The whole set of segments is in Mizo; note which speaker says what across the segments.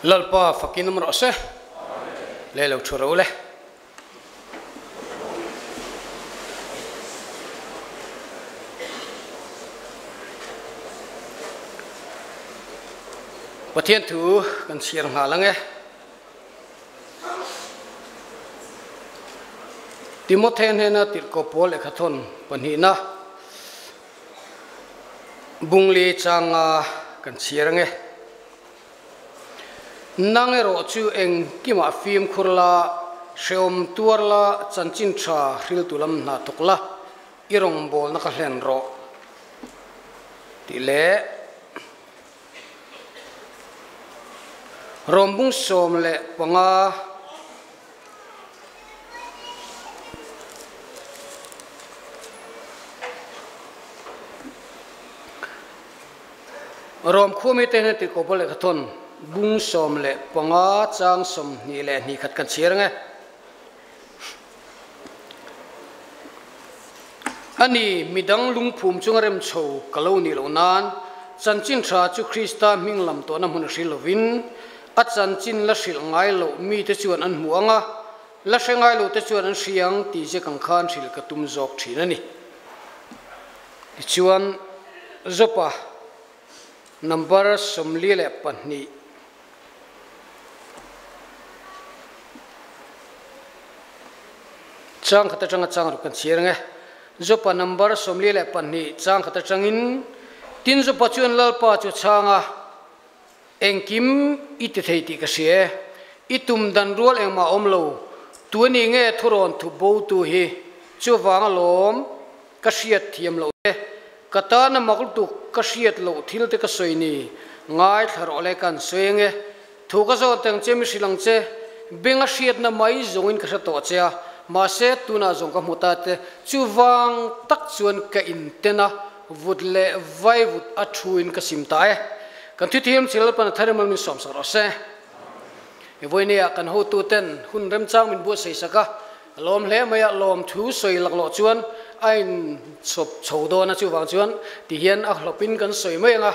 Speaker 1: Lalpa fakin awm rawh se. Le lo thu ro le. Pathian thu kan chhiar nghal ang e. Timothy hnena tirhkoh pawl lehkhathawn pahnihna bungli changa kan chhiar ang e. Nang erawh chu engkimah fimkhur la, hrehawm tuar la, chanchin tha hriltu lam hna thawk la, i rawngbawlna ka hlen rawh tih leh Rawmbung 15. Rom khua mite hian tih kawpa lehkha thawn bung 15 chang 22 khat kan chhiar ang e. A ni, midang lungphum chunga rem chho ka lo nih loh nan chanchin tha chu Krista hming lam tawhna hmun a hrilh lovin a chanchin la hrilh ngai loh mite chuan an hmu ang a, la hre ngai lote chuan an hria ang tih ziak ang khan hrilh ka tum zawk thin a ni. Tichuan, Jopa number 42 chang khat atanga chang ruk kan chhiar ang e. Jopa number 42 chang khat atangin, Tin Jopa chuan Lalpa chu chhang a, Engkim i ti thei tih ka hria e. I tum dan rual engmah a awm lo. Tuani nge thurawn thup bo tu hi? Chuvang alawm ka hriat thiam loh te, ka tana mak lutuk ka hriat loh thil te ka sawi ni. Ngaithla rawh le kan sawi ange. Thu ka zawn teng che mi hrilh ang che. Beng a hriatna mai zawngin ka hre tawh che a, mahse tunah zawng ka hmu ta te. Chuvang tak chuan ka inten a, vut leh vai vut a thuin ka sim ta e. Kan thuthiam chil Lalpan a thar emaw min sawmsak rawh se. Vawinia kan hotuten hun remchang min buatsaih sak a, a lawm hle mai a, lawm thu sawi laklawh chuan a inchawp chho dawn a, chuvang chuan tihian a hlawpin kan sawi mai ang a,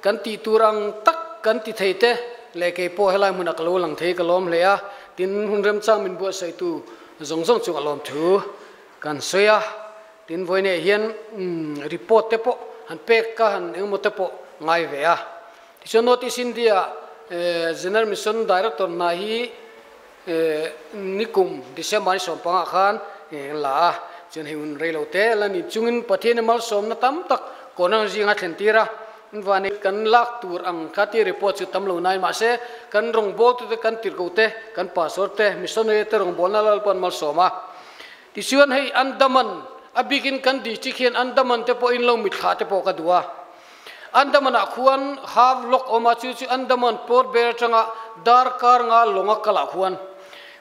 Speaker 1: kan tih tur ang tak kan ti thei te leh kei pawh helai hmunah ka lo lang thei ka lawm hle a, tin hun remchang min buatsaihtu zawng zawng chu a lawm thu kan sawi a. Tin vawiinah hian report te pawh han pek ka han engemaw te pawh ngai ve a. Tichuan North East India General Mission Director hna hi nikum December ni 15 khan an la a. Chuan hei hun rei lo te la ni chungin Pathian malsawmna tam tak kawhna zinga thlen tir a. Vani kan lak tur ang kha ti report chu tam lo nai mahse kan rawngbawltu te kan tirhkoh te kan pastor te missionary te rawngbawlna Lalpan malsawm a. Tichuan hei Andaman, a bikin kan district hian Andaman te pawhin lo mitthla te pawh ka duh a. Andaman ah khuan half lock awm a, chu chu Andaman Port Blair atanga darkar nga lawnga kalah khuan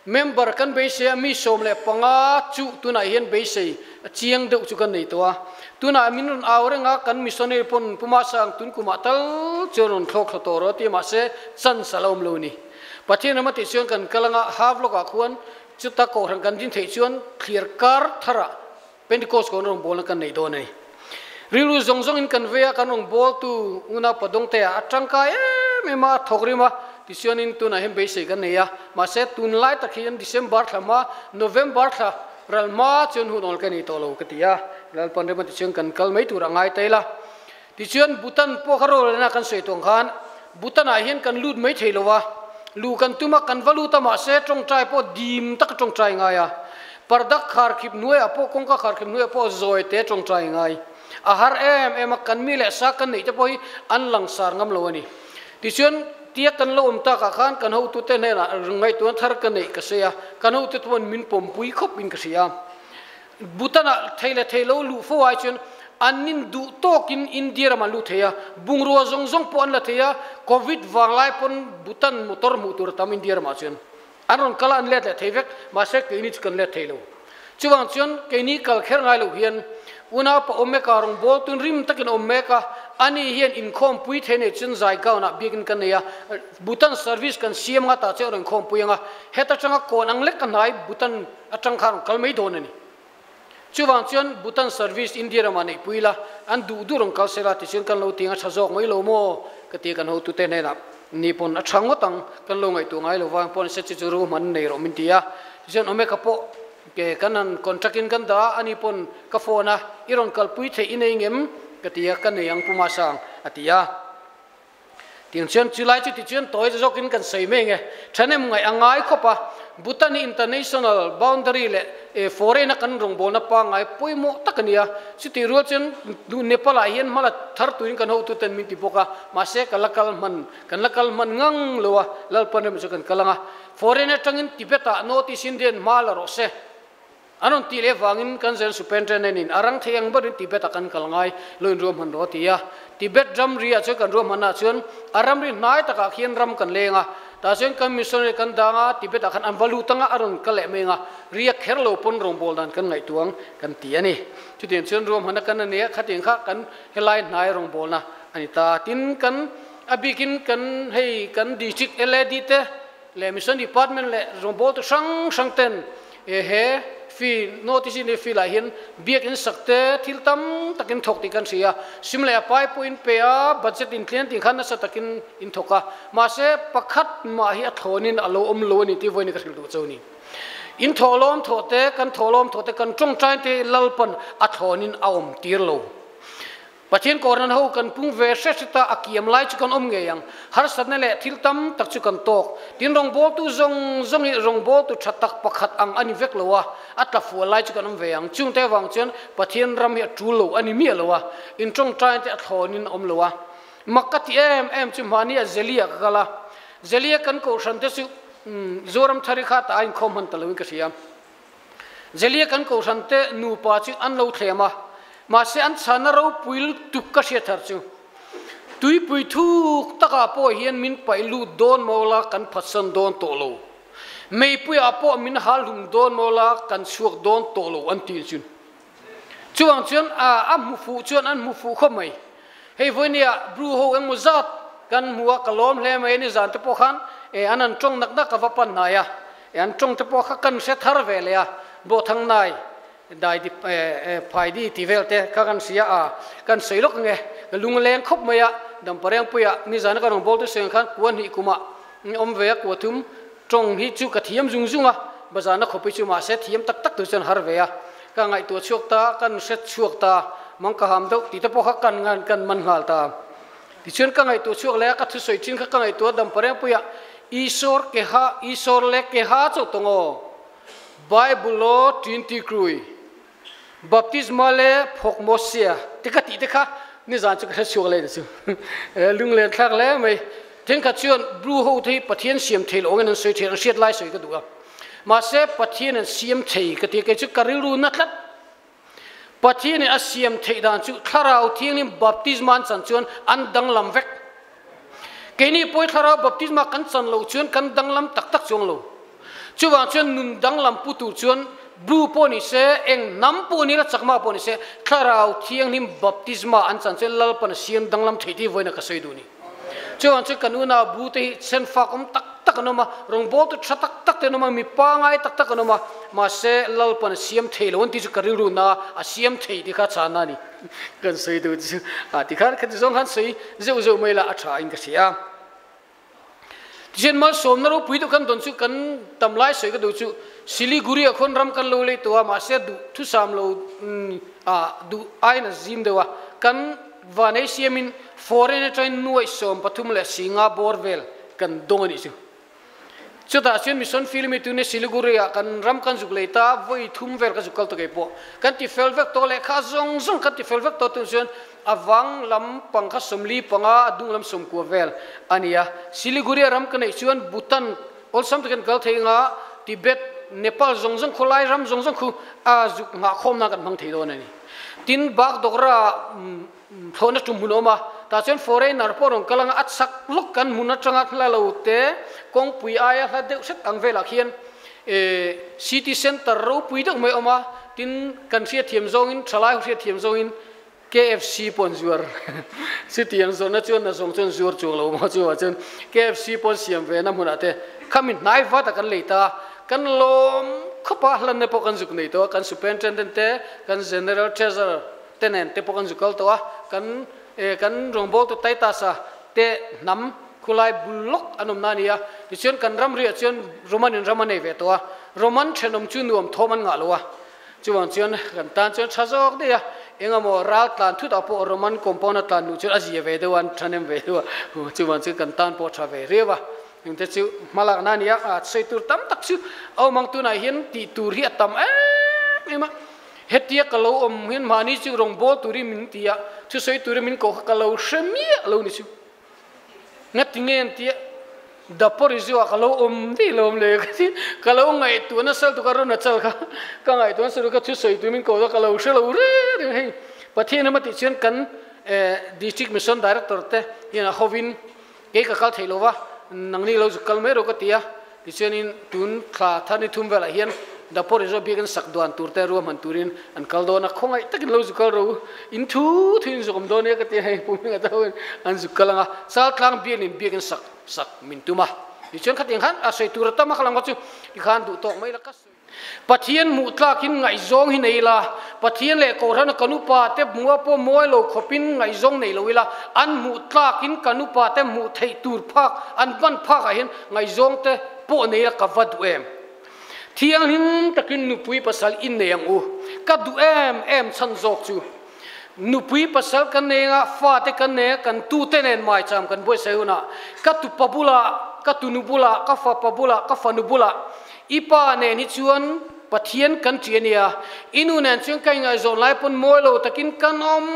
Speaker 1: member kan beisei a, mi 15 chu tunah hian beisei chiang deuh chu kan nei tawh a. Tunah min rawn au reng a, kan missionary pawn Puma Sang tun kumah tal chuan rawn thlawk thla tawh rawh ti mahse chance a la awm lo a ni. Pathian ram a tih chuan kan kal anga half lock ah khuan Chuta kohhran kan din theih chuan thlir kar tharah Pentecost kohhran rawngbawlna kan neih dawn a ni. Rilru zawng zawngin kan vei a, kan rawngbawltu Una Padawngtea a tangkai em em a, a thawk rim a, tichuanin tunah hian beisei kan nei a. Mahse, tunlai tak hian December thla hma, November thla ral hma chuan hun awl ka nei tawh lo ka ti a, Lalpan rem a tichuan kan kal mai tur a ngai ta ila. Tichuan Bhutan pawh kha rorelna kan sawi tawng khan Bhutan-ah hian kan lut mai thei lo a, lu kan tum a, kan va lut a mahse tawngtai pawh dim taka tawngtai ngai a, parda kharkhip hnuaiah pawh kawngka kharkhip hnuaiah pawh zawi te tawngtai ngai a har em em a, kan mi leh sa kan neih te pawh hi an langsar ngam lo a ni. Tichuan tia kan lo awm takah khan kan hotute hnenah ngaihtuahna thar ka neih ka sawi a, kan hotute pawhin min pawmpui khawp in ka hria. Bhutan-ah thei leh thei lo luh fo ai chuan an nin duh tawkin India ramah an luh thei a, bungrua zawng zawng pawh an la thei a, Covid vanglai pawn Bhutan motor hmuh tur a tam India ramah chuan an rawn kal a, an let leh thei vek, mahse keini chu kan let thei lo. Chuvang chuan keini kal kher ngai loh hian unaupa awm mek a, rawngbâwl tun rim takin a awm mek a, ani hian inkhawmpui thei nei chuan Zaigaon-ah biakin kan nei a, Bhutan service kan siam nga tah chuan a rawn inkhawmpui ang a, heta tanga kawn ang lek a hnai Bhutan Atang khan rawn kal mai dawn a ni. Chuvang chuan Bhutan service India ramah neih pui ila, an duh duh rawn kal sela tichuan kan lo ti ang a tha zawk mai lo maw ka ti a kan hotute hnenah. Ni pawn a tha ngawt ang, kan lo ngaihtuah ngai lo vang pawn se chu chu room an nei rawh min ti a. Tichuan Omega pawh ke kan han contract in kan dah a, ani pawn ka phone a, i rawn kalpui theih i nei ngem? ka ti a, ka nei ang Pu Masang a ti a. Tiang chuan chulai chu tichuan tawi zawkin kan sawi mai nge, thahnem ngaih a ngai khawp a, Bhutan hi international boundary leh foreign a kan rawngbawlna pangngai pawimawh tak a ni a, chutih rual chuan Nepal ah hian hmala thar turin kan hotuten min ti bawk a, mahse ka la kal hman, kan la kal hman ngang lo a, Lalpan ram chu kan kal ang a, foreign atangin Tibet ah North East Indian hma la rawh se. An rawn tih leh vangin kan zen Superintendent in a rang thei ang berin Tibet ah kan kal ngai lo in ruahman rawh a ti a. Tibet ramri ah chuan kan ruahman ah chuan a ramri hnai takah khian ram kan leng a, tah chuan kan missionary kan dang a, Tibet ah khan an va lut anga a rawn kal leh mai anga riak kher lo pawn rawngbâwl dan kan ngaihtuah ang kan ti a ni. Chutiang chuan ruahmanna kan a nei a, khatiang kha kan helai hnai rawngbâwlna a ni ta. Tin, kan a bikin kan hei kan district LAD te, leh Mission Department leh rawngbawltu hrang hrang ten he fee notice in fee lah hian biakin sak te thil tam takin thawk tih kan hria a, sim leh a pai pawh in pe a, budget in tlian tih khan nasa takin in thawk a, mahse pakhat mah hi a thlawnin a lo awm lo a ni tih vawiin ka hrilh duh cho ni. In thawhlawm thawh te, kan thawhlawm thawh te, kan tawngtai te Lalpan a thlawnin a awm tir lo. Pathian Kohhran ho kan pung ve hre hre ta, a kiam lai chu kan awm ngei ang. Harsatna leh thil tam tak chu kan tawk. Tin, rawngbawltu zawng zawng hi rawngbawltu tha tak pakhat ang a ni vek lo a, a tla fual lai chu kan awm ve ang. Chungte avang chuan Pathian ram hi a tul lo a ni miah lo a, intawngtainte a thlawnin a awm lo a. Mak ka ti em em chu hmahni ah Zelia ka kal a, Zelia kan Kohhran te chu Zoram Thari kha ta a inkhawm hman ta loin ka hria. Zelia kan Kohhran te nupa chu an lo thlem a, mahse an chhana ropui lutuk ka hriat thar chu. Tuipui thuk takah pawh hian min paih lut dawn mawla kan phatsan dawn tawh lo. Meipuiah pawh min hal hlum dawn mawla kan chhuak dawn tawh lo an ti chin. Chuvang chuan a hmu fuh chuan an hmu fuh khawp mai. Hei vawinia Bru ho engmaw zat kan hmu a, ka lawm hle mai a ni zan te pawh khan an han tawng nak nak a va pan hnai a. An tawng te pawh kha kan hre thar ve leh a, Bawhthang nai dai di phai di ti vel te kha kan hria a, kan sawi lawk ange, ka lung a leng khawp mai a, Damparengpuia nizana ka rawn bawl te sawi ang khan kua hnih kumah awm ve a, kua thum tawng hi chu ka thiam zung zung a, bazarna khawp hi chu mahse thiam tak tak tur chuan har ve a, ka ngaihtuah chhuak ta, kan hre chhuak ta, mang ka ham deuh tih te pawh kha kan ngan kan man nghal ta. Tichuan ka ngaihtuah chhuak leh a, ka thusawi chin kha ka ngaihtuah Damparengpuia Isawr keha, Isawr le keha chauh tawng aw. Bible aw Trinity Krui, Baptisma le phawk Mosia te ka tih te kha nizan chu ka hre chhuak leh ni chu. Lunglen thlak hle mai. Thenkhat chuan Bru ho te hi Pathian siam thei lo angin an sawi thin, an hriat lai sawi ka duh a. Mahse Pathian an siam thei ka ti a, kei chu ka rilru na tlat. Pathianin a siam theih dan chu Thlarau Thianghlim baptisma an chan chuan an danglam vek. Keini pawi Thlarau baptisma kan chan loh chuan kan danglam tak tak chuang lo. Chuvang chuan nun danglam pu tur chuan Bru pawh ni se, eng hnam pawh ni la, chakma pawh ni se, Thlarau Thianghlim baptisma an chan chuan Lalpan a siam danglam theih tih vawiin a ka sawi duh ni. Chuan chu kan unau bu te hi chhenfak awm tak tak an awm a, rawngbawltu tha tak tak te an awm a, mi pangai tak tak an awm a, mahse Lalpan a siam thei lo an tih chu ka rilru na a siam thei tih kha chhanna a ni. Kan sawi duh chu a ti khan khati zawng khan sawi zeuh zeuh mai la a tha in ka hria. Tichuan malsawmna ropui deuh kan dawn chu kan tam lai sawi ka duh chu Siliguri ah khawn ram kan lo lei tawh a, mahse duh thusam lo ah duh aiin a zim deuh a, kan Vanei siamin foreign atangin nuaih 35 bawr vel kan dawng a nih chu. Chutah chuan mission field mi tune Siliguri ah kan ram kan zuk lei ta vawi thum vel ka zuk kal ta kei pawh kan ti fel vek tawh lehkha zawng zawng kan ti fel vek tawh tun chuan a vang lam pang kha 45 a dung lam 90 vel a ni a. Siliguri a ram ka neih chuan Bhutan awlsam takin kal thei anga Tibet, Nepal zawng zawng khawlai ram zawng zawng khu a zuk nghahkhawm nan kan hmang thei dawn a ni. Tin, Bagdogra thlawhna tum hun a awm a, tah chuan foreigner pawh rawn kal anga a chak lawk kan hmun atanga hla lo te kawngpui aia hla deuh hret ang velah khian city centre ropui deuh mai a awm a, tin kan hriatthiam zawngin thalai ho hriatthiam zawngin KFC pawh an zuar chutiang zawhna chuan a zawng chuan zuar chuang lo maw chuvah chuan KFC pawh an siam ve na hmunah te khami hnai vat a kan lei ta a, kan lawm khawp a hlanna pawh kan zuk nei tawh a, kan superintendent te kan general treasurer te nen te pawh kan zuk kal tawh a, kan kan rawngbawltu Titus-a te hnam. Khulai bul lawk an awmna a ni a, tichuan kan ramriah chuan Roman in ram a nei ve tawh a, Roman thenawm chu nuam thawm an ngah lo a, chuvang chuan kan tan chuan tha zawk daih a, engemaw ral tlan thutah pawh Roman compound a tlan luh chuan a zia ve deuh a, an thanem ve deuh a, chuvang chuan kan tan pawh tha ve riau a, engte chu hmalakna a ni a, a sawi tur tam tak chu a awm ang tunah hian tih tur hi a tam em em a, hetia ka lo awm hian mahni chu rawngbâwl turin min ti a, thusawi turin min koh kha ka lo hre miah lo ni chu. Ngati nge an tia Dapawr Izuah ka lo awm daih lo awm le ka ti ka lo ngaihtuah nasa lutuk a rawn a chal kha ka ngaihtuah nasa lutuk a thusawi tur min ko a ka lo hre lo reng reng hei Pathian emaw tih chuan kan District Mission Director te hian a hovin kei ka kal thei lo va nangni lo zu kal mai rawh ka ti a tichuanin tun thla thar ni thum velah hian Dapawr Izuah biakin sak duan tur te ruahman turin An kal dawn a, khawngaih takin lo zu kal ro u, in thu thu in zuk awm dawn nia ka ti a, hei Pu Hminga te ho in an zuk kal ang a, Chaltlang bian in biakin sak sak min tum a, tichuan khatiang khan a sawi tur a tam a, khalam kha chu tikhan duh tawk mai la ka sawi. Pathian hmuh tlakin ngaihzawng hi nei ila, Pathian leh Kohhrana kan upa te hmuh a pawh mawi lo khawpin ngaihzawng nei lo ila, an hmuh tlakin kan upa te hmuh theih tur phak, an hman phakah hian ngaihzawng te pawh nei ila ka va duh em? Thianghlim takin nupui pasal in nei ang u. Ka duh em em chhan zawk chu. Nupui pasal kan nei anga, fate kan nei a, kan tute nen maicham kan buaitsaih hunah ka tupa bulah, ka tunu bulah, ka fapa bulah, ka fanu bulah i pa nen hi chuan Pathian kan ṭih a nia. I nu nen chuan ka ingaihzawn lai pawn mawi lo takin kan awm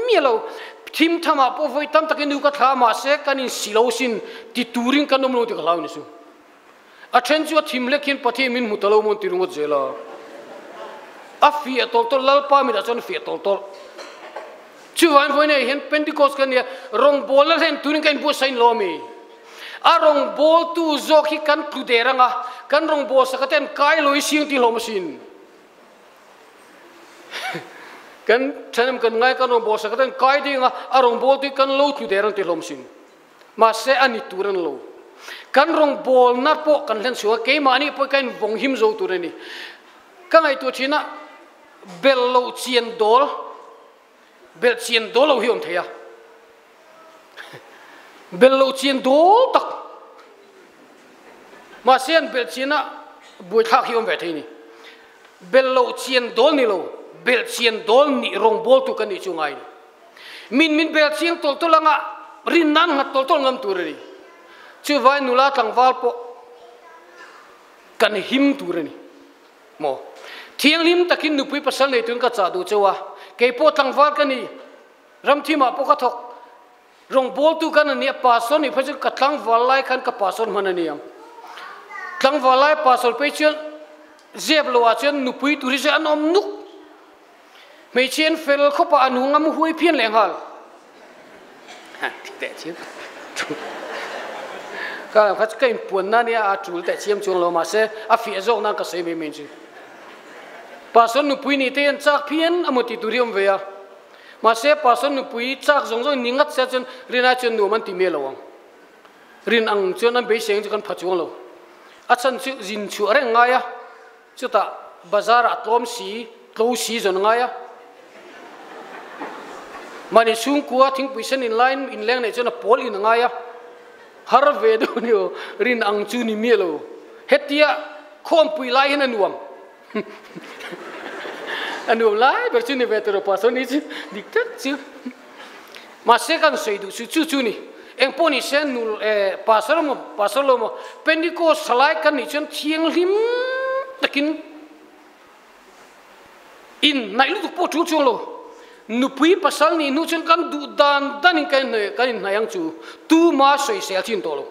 Speaker 1: miah lo. Thim thamah pawh vawi tam takin nu ka thla a, mahse kan insi lo sin ti turin kan awm lo tih ka hlau a ni chu. A then chu a thim hlek hian Pathian min hmu ta lo maw an ti ringawt zel a. A fiah tawlh tawlh, Lalpa mitah chuan a fiah tawlh tawlh. Chuvangin vawiin ah hian Pentecost kan nia, rawngbawlna hlen turin ka inbuatsaih lo ami? A rawngbawltu zawk hi kan tlu der anga, kan rawngbawlsak te an kai lo i siang ti hlawm asin. Kan thenawm kan ngai kan rawngbawlsak te an kai ding a, a rawngbawltu hi kan lo tlu der ang ti hlawm asin. Mahse a ni tur a ni lo. Kan rawngbawlna pawh kan hlen chhuak a, keimahni pawh ka invawng him zo tur a ni. Ka ngaihtuah thin a, belh loh chian dawl, belh chian dawl lo hi awm thei a. Belh loh chian dawl tak. Mahse an belh chian a buaithlak hi awm ve thei a ni. Belh loh chian dawl ni lo, belh chian dawl nih rawngbawltu kan nih chu ngai a ni. Min min bel chiang tawlh tawlh anga rin nan nghat tawlh tawlh ngam tur a ni. Chuvai nula tlangval pawh kan him tur a ni maw. Thianghlim takin nupui pasal nei tuin ka chah duh cheu a, kei pawh tlangval ka ni, ramthimah pawh ka thawk, rawngbawltu kan a ni a, pastor nih phei chuan ka tlangval lai khan ka pastor hman a ni ang. Tlangval lai pastor phei chuan zep loh ah chuan nupui tur hi chu an awm nuk. Hmeichhia an fel khawp a, an hung a mu huai phian leh nghal. Ti teh chiam. Ka lam kha chu ka inpuan na nia a tul teh chiam chuang lo mahse a fiah zawk nan ka sawi mai mai chu. Pastor nupui nih te hian chak phian a maw tih tur hi awm ve a. Mahse pastor nupui chak zawng zawng in ni ngat sia chuan rin ai chuan nuam an ti miah lo ang. Rin ang chuan an beisei ang chu kan pha chuang lo. A chhan chu zin chhuah reng ngai a. Chutah bazar ah tlawm si, tlo si zawn a ngai a. Mahni chhungkua thingpui sen in laiin inleng neih chuan a pawl in a ngai a. Har ve deuh a ni aw, rin ang chu ni miah lo. Hetia khawmpui lai hian a nuam. A nuam lai ber chu ni ve tur a pastor ni chu dik tak chu. Mahse kan sawi duh chu chu chu ni. Engpawh ni se nul eh pastor emaw pastor lo emaw Pentecost thalai kan nih chuan thianghlim takin in hnaih lutuk pawh tul chuang lo. Nupui pasal nih hnu chuan kan duh dan dan in kan inhnaih kan inhnaih ang chu tuma sawisel chin tawh lo.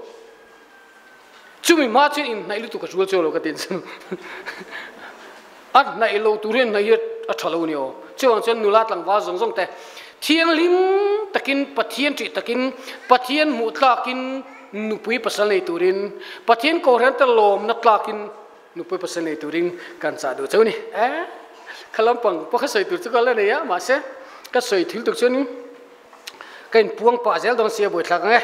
Speaker 1: Chumi hma chuan inhnaih lutuk a tul chuang lo ka ti chu. A hnaih lo tur hian hnaih hi a tha lo a ni aw. Chuvang chuan nula tlangval zawng zawng te thianghlim takin Pathian ṭih takin Pathian hmuh tlakin nupui pasal nei turin Pathian kohhran te lawmna tlakin nupui pasal nei turin kan chah duh chauh a ni. Eh kha lampang pawh kha sawi tur chu ka la nei a mahse ka sawi thil tuk chuanin ka inpuang pah zel dawn sia buaithlak ang e.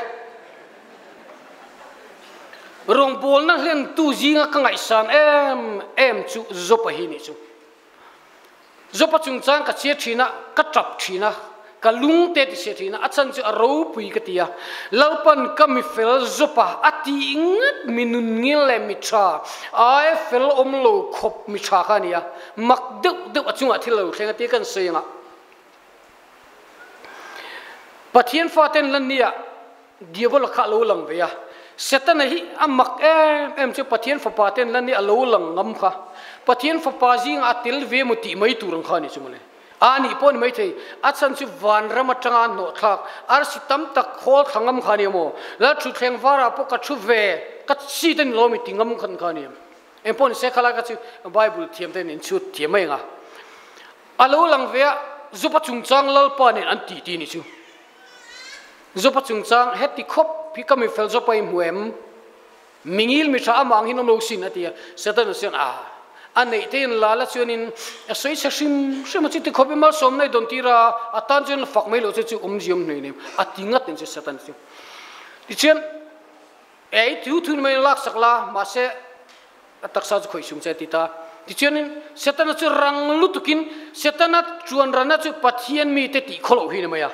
Speaker 1: Rawngbawlna hlentu zinga ka ngaihsan em em chu Jopa hi nih chu. Jopa chungchang ka chhiar thin a, ka tap thin a. Ka lung te ti se thin a, a chhan chu a ropui ka ti a. Lalpan ka mi fel zawpa a tih ngat mi nun ngil leh mi tha ai fel awm lo khawp mi tha kha a ni a, mak deuh deuh a chungah thil a lo thleng a tia kan sawi ang a. Pathian faten lan nia Diabola kha a lo lang ve a, Setana hi a mak em em chu Pathian fapa ten lan nia a lo lang ngam kha. Pathian fapa zingah a tel ve emaw tih mai tur ang kha a ni chu mawle. A nih pawh a ni maithei, a chhan chu vanram atanga a hnawh thlak arsi tam tak khawl thla ngam kha a ni emaw, Lal thutthleng varah pawh ka thu ve, ka seat a ni lo ami ti ngam khan kha a ni em. Engpawh ni se khalai kha chu Bible thiam ten in chhut thiam mai ang a. A lo lang ve a, Zupa chungchang Lalpa nen an titi a ni chu. Zupa chungchang heti khawp hi ka mi fel Zupa i hmu em? Mingil mi tha amah ang hian awm lo sin a ti a. Setana chuan a a neih te in lal a chuanin a sawi chhe hrim hrim a, chuti khawp i malsawmna i dawn tir a, a tan chuan fak mai loh chu chu awmzia awm hnui nem a ti ngat in chu Setana chu. Tichuan ei thu thu ni mai in laksak la, mahse a taksa chu khawih sung che a ti ta. Tichuanin Setana chu rang lutukin Setana chuan rana chu Pathian mite tih khaw loh hi ni mai a.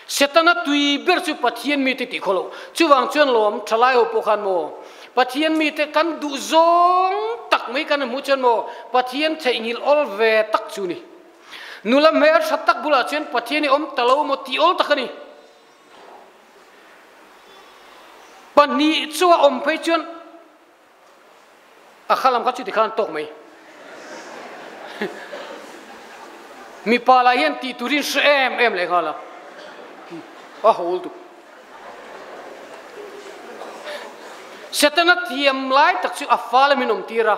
Speaker 1: Setana tui ber chu Pathian mite tih khaw loh. Chuvang chuan lawm thalai ho pawh khan maw Pathian mite kan duh zawng tak mai kan hmuh chuan maw Pathian theihnghilh awl ve tak chu ni. Nula hmel tha tak bulah chuan Pathian i awm ta lo maw tih awl tak a ni. Pahnih chu a awm phei chuan A kha lam kha chuti khan tawk mai. Mipa lah hian tih turin hre em em leh nghal a. A hawl tuk. Setana thiam lai tak chu a fa lamin awm tir a.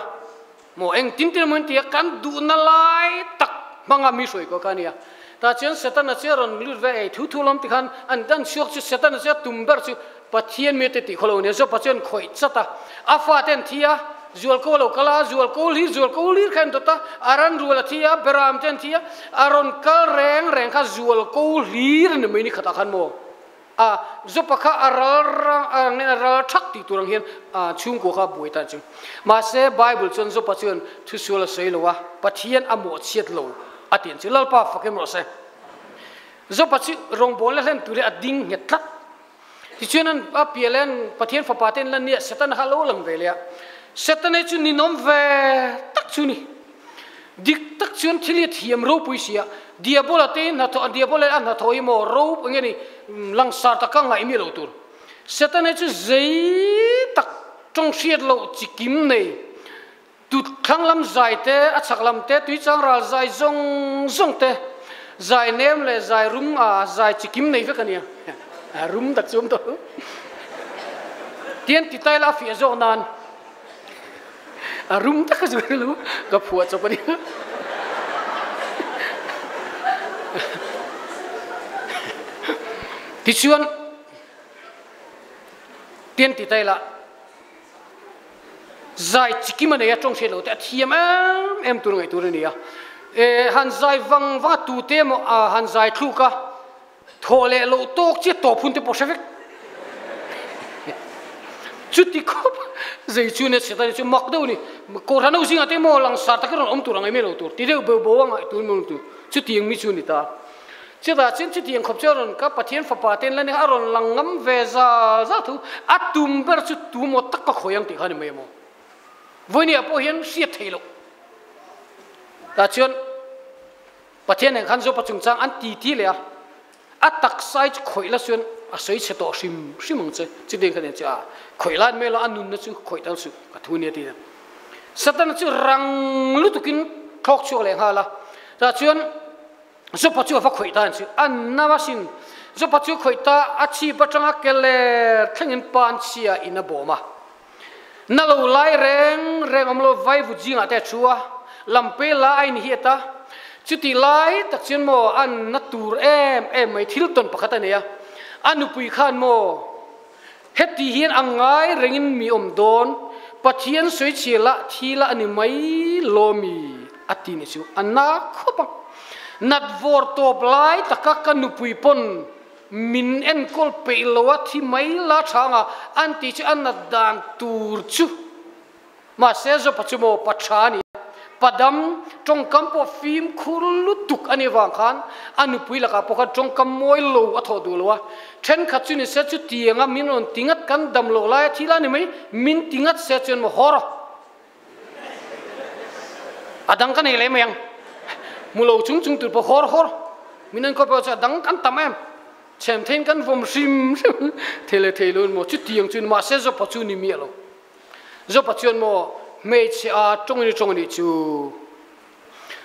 Speaker 1: Maw eng tin tin emaw in ti a, kan duhna lai tak hmanga mi hruai ko kha a nia. Tah chuan Setana chu a rawn lut ve ei thu thu lawm ti khan an dan chhuak chu Setana chu a tum ber chu Pathian mite tih khaw lo nia. Jopa chuan khawih chat a, a fate an thi a, zualko a lo kal a, zualko hlir zualko hlir kha an dawt a, a ran rual a thi a, beram te an thi a, a rawn kal reng reng kha zualko hlir a ni mai ni khatah khan maw. A Jopa kha a ral rang a rang in a ral thak tih tur ang hian a chhungkua kha a buai ta chu. Mahse Bible chuan Jopa chuan thusual a sawi lo a, Pathian a mawhchhiat lo a ti ang chu. Lalpa fak em rawh se. Jopa chu rawngbawlna la hlen turin a ding nghet tlat. Tichuan an a piah leh an Pathian fapa te an la nia Setana kha a lo lang ve leh a. Setana hi chu ninawm ve tak chu ni. Dik tak chuan thil hi a thiam ropui si a, Diabola te hnathawh, Diabola a hnathawh hi maw ro eng nge ni langsar taka ngaih miah lo tur. Setana hi chu zei tak tawng hriat loh chi kim nei, tut thlang lam zai te, a chhak lam te, tuichang ral zai zawng zawng te, zai nem leh zai rum a zai chi kim nei vek a nia. Rum tak chu awm tawh. Tian ti tai la a fiah zawk nan. A rum tak a zuar lo ka phuah chawp a ni. Tichuan tian ti tai la zai chikim a nei a tawng hriat lo te a thiam em em tur ngaih tur a ni a. E han zai vang vang a tu te emaw a han zai thluk a Thawh leh loh tawk chiah tawp hun te pawh hre vek. Chuti khawp zei chu nia Satan chu mak deuh a ni. Kohhran ho zingah te emaw langsar takin rawn awm tur ang em lo tur ti deuh beuh beuh a ngaih tur emaw tur chutiang mi chu a ni ta. Chutah chuan chutiang khawp chu a rawn ka Pathian fapa te an la nia a rawn lang ngam ve zal zal tho. A tum ber chu tu maw tak ka khawi ang tih kha a ni mai emaw. Vawinia pawh hian hriat theih loh. Tah chuan. Pathian nen khan Jopa chungchang an ti ti leh a, a taksa hi chu khawih la chuan a sawi chhe tawh hrim hrim ang che, chutiang kha nen chu a khawih lai mai lo, a nunna chu khawih tal suh ka thu nia ti a. Satana chu rang lutukin thlawk chhuak leh nghal a, tah chuan Jopa chu a va khawih ta ang chu, a na asin, Jopa chu khawih ta a chhip atanga ke ler thlengin panchhia in a bawm a. Na lo lai reng reng awm lo vaivut zingah te a thu a, lampe la a inhiat a, chutih lai tak chuan maw a na tur em em mai thil tawn pakhat a nei a, a nupui khan maw heti hian a ngai rengin mi awm dawn, Pathian sawichhia lah thi lah a ni mai lawmi a ti ni chu a na khawp a, nat vawr tawp lai taka ka nupui pawn Min enkawl peih lo a, thi mai la chhang a, an tih chu a nat dan tur chu. Mahse Jopa chu maw pa tha a ni a, Padam, tawngkam pawh fimkhur lutuk a nih vang khan a nupui lakah pawh khan tawngkam mawi lo a thawh duh lo a. Thenkhat chu ni se chutianga min rawn ti ngat kan dam loh laia thil a ni mai, min ti ngat se chuan maw haw rawh. A dang ka nei leh mai ang. Hmu lo chung chung tur pawh haw rawh haw rawh. Min enkawl pawh chu a dang kan tam em. Chhem theiin kan vawm hrim hrim thei leh thei lo in maw chutiang chu ni mahse Jopa chu ni miah lo. Jopa chuan maw hmeichhe a tawng in i tawng a nih chu.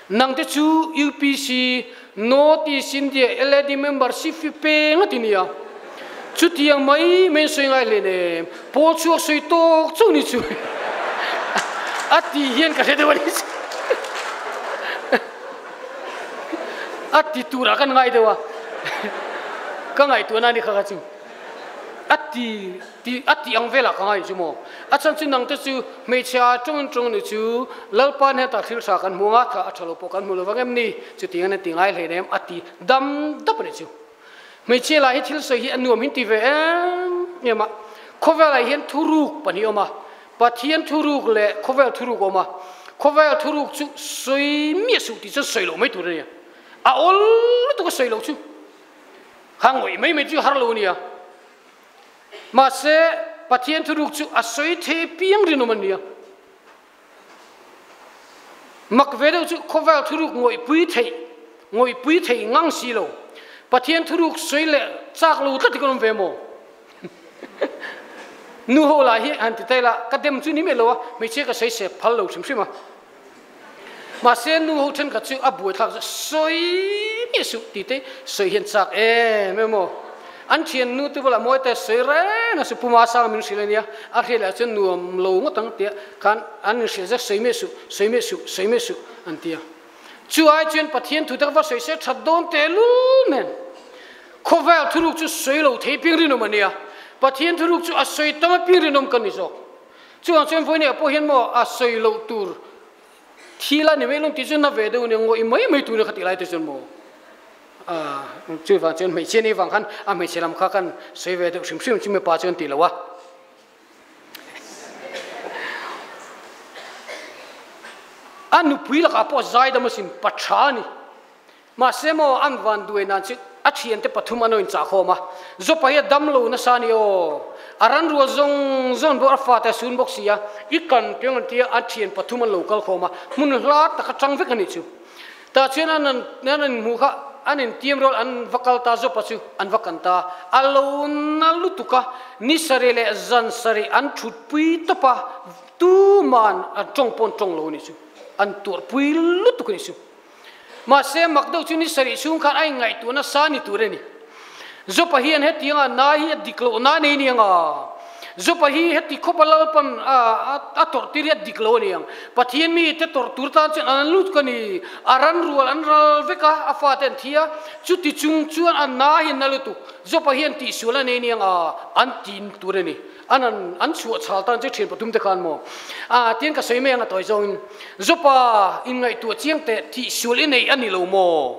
Speaker 1: Nangte chu UPC, North East India LAD member si fi peng a ti nia. Chutiang mai mai in sawi ngai hlen em. Pawl chhuak sawi tawk chauh ni chu a ti hian ka hre deuh a ni chu. A ti turah kan ngai deuh a, ka ngaihtuahna a ni kha kha chu. A ti ti a ti ang velah ka ngai chu maw. A chhan chu nangte chu hmeichhia tawngin tawng ni chu Lalpa hnetah thil tha kan hmu anga tha a tha lo pawh kan hmu lo vang em ni? Chutiang an ti ngai hlein em? A ti dam dap a ni chu. Hmeichhia lah hi thil sawi hi a nuam hin ti ve em em a. Khawvelah hian thuruk pahnih a awm a, Pathian thuruk leh khawvel thuruk a awm a. Khawvel thuruk chu sawi miah suh tih chuan sawi loh mai tur a nia. A awl lutuk a sawi loh chu. Kha ngawih mai mai chu har lo a nia. Mahse, Pathian thuruk chu a sawi thei piang rinawm a nia. Mak ve deuh chu khawvel thuruk ngawihpui theih, ngawihpui thei ngang si lo. Pathian thuruk sawi leh chak lo tlat hi kan awm ve maw? Nu ho lah hi han ti ta ila, ka dem chu ni mai lo a, hmeichhia ka sawi sep phal lo hrim hrim a. Mahse, nu ho thenkhat chu a buaithlak chu sawi miah suh tih te sawi hian chak em em aw. An thian nu te bulah mawi te sawi reng a su Puma sang min hrilh a nia, a hriat leh chuan nuam lo ngawt ang tia khan an inhrilh zek sawi miah suh, sawi miah suh, sawi miah suh an ti a. Chu ai chuan Pathian thu te kha va sawi se that dawn tehlul nen. Khawvel thuruk chu sawi lo thei piang rinawm a nia, Pathian thuruk chu a sawi tam apiang rinawm kan ni zawk. Chuvang chuan vawiin ah pawh hian maw a sawi loh tur thil a ni mai lawm tih chu na ve deuh nia ngawih mai mai tur kha tih lai te chuan maw chuvang chuan hmeichhia ni vang khan a hmeichhe lam kha kan sawi ve deuh hrim hrim chu mipa chuan ti lo a. A nupui lakah pawh zaidam asin pa tha a ni. Mahse maw an van duai nan chu a thiante pathum an awin chah khawm a, Jopa hi a dam lo nasa a ni aw, a ran rual zawng zawng bawk a fate a sun bawk si a, i kan piang an tia a thian pathum an lo kal khawm a, hmun hla tak atang vek a nih chu. Tah chuan an an an inhmuh kha an intiam rual an va kal ta Jopa chu an va kan ta, a lo na lutuk a, ni sarih leh zan sarih an thutpui tawp a, tuman an tawng pawh an tawng lo a nih chu, an tuarhpui lutuk a nih chu. Mahse, mak deuh chu ni sarih chhung khan a inngaihtuah nasa ni tur a ni. Jopa hian hetianga na hi a dik loh na nei aniang a. Jopa hi heti khawpa Lalpan a tawrh tir hi a dik lo aniang. Pathian mite tawrh tur tan chuan an lut ka ni. A ran rual an ral vek a, a fate an thi a. Chuti chung chuan a na hi na lutuk. Jopa hian tihsual a nei aniang a, an tin tur a ni. An an an chhuah chhal tan chu thian pathum te khan maw? A tian ka sawi mai ang a tawi zawngin Zopa inngaihtuah chiang teh thih sual i nei a ni lo maw?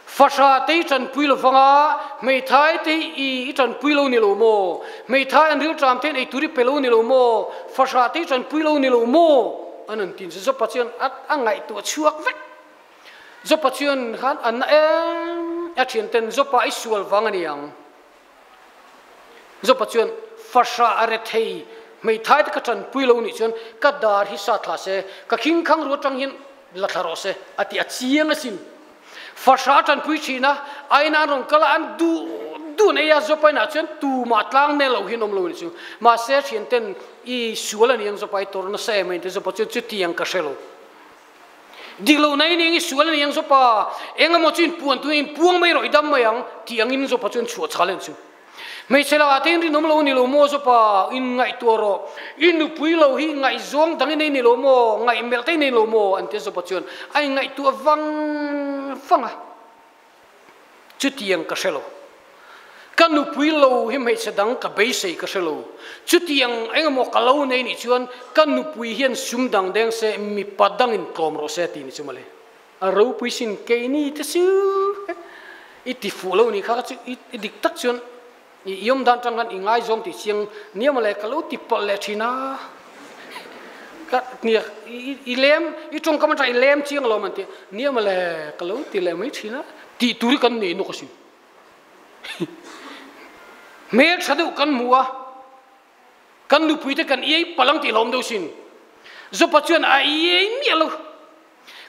Speaker 1: Fahra te i tanpui lo vanga hmeithai te i i tanpui lo ni lo maw? Hmeithai an rilṭam te in eitur i pe lo ni lo maw? Fahra te i tanpui lo ni lo maw? An an tin chu Zopa chuan a a ngaihtuah chhuak vek. Zopa chuan khan an na em a thian ten Zopa i sual vang a ni ang. Jopa chuan, Fahrah a re thei, hmeithai te ka tanpui lo nih chuan ka dar hi sa thla se, ka khing khang ru atang hian la thla rawh se, a ti a chiang asin. Fahrah a tanpui thin a, aina an rawn kal a, an duh duh an ei a, Jopa inah chuan tumah tlang nel lo hian awm lo nih chu. Mahse, thianten i sual a ni ang Jopa i tawrh nasa em a inti Jopa chuan chutiang ka hre lo. Dik lo nai ning i sual a ni ang Zopa, eng emaw chu inpuan tu in puang mai rawh i dam mai ang tih angin Zopa chuan chhuah chhal en chu. Hmeichhe lakah te in rinawm lo a ni lo maw Zopa, in ngaihtuah rawh, i nupui lo hi ngaihzawng dang i nei ni lo maw, ngaihmelh te i nei lo maw an tia Zopa chuan a inngaihtuah vang vang a. Chutiang ka hre lo. Ka nupui lo hi hmeichhe dang ka beisei ka hre lo. Chutiang engemaw ka lo nei nih chuan ka nupui hian sum dang deng se mipa dangin tlawm rawh se tih ni chu mawle. A ropui sin keini te chu i ti fuh lo nih kha ka chu i dik tak chuan i awm dan tang khan i ngaizawm tih chiang nia mawle ka lo ti palh leh thin a. Ka nia i lem i tawngkam atang i lem chiang alawm an ti. Nia mawle ka lo ti leh mai thin a, tih tur hi kan nei nawk asin. Hmel tha deuh kan hmu a, kan nupui te kan iai palh ang tih hlawm deuh sin. Zopa chuan a iai miah lo.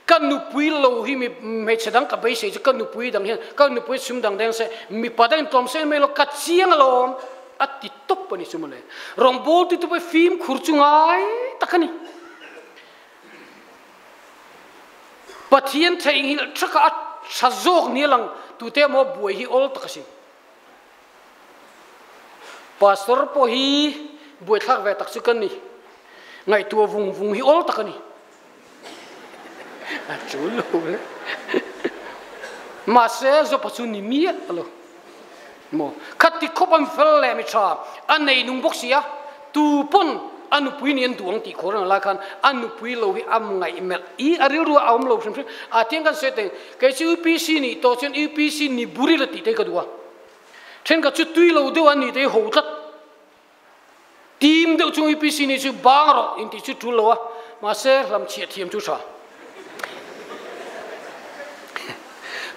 Speaker 1: Ka nupui lo hi mi hmeichhe dang ka beisei chu ka nupui dang hian ka nupui sum dang deng se mipa dang in tlawm se mai lo ka chiang alawm a ti tawp a ni chu mawle. Rawngbawltu te pawh hi fimkhur chu ngai tak a ni. Pathian theihnghilh thaka a tha zawk ni lang tute emaw buai hi awl tak a sin. Pastor pawh hi buaithlak ve tak chu ka ni. Ngaihtuah vung vung hi awl tak a ni. A tul lo le. Mahse Zopa chu ni miah lo. Maw? Khati khawp an fel leh mi tha, a nei nung bawk si a, tu pawn a nupui nih an duh ang tih khawr ang lai khan a nupui lo hi a ngaih melh i a rilru a awm lo hrim hrim. A tiang kan sawi teng, kei chu UPC nih tawh chuan UPC ni buri la tih te hi ka duh a. Thenkhat chu tui lo deuh an nih te hi ho tlat. Team deuh chung UPC nih chu bang rawh intih chu tul lo a, mahse hlamchhiah thiam chu tha.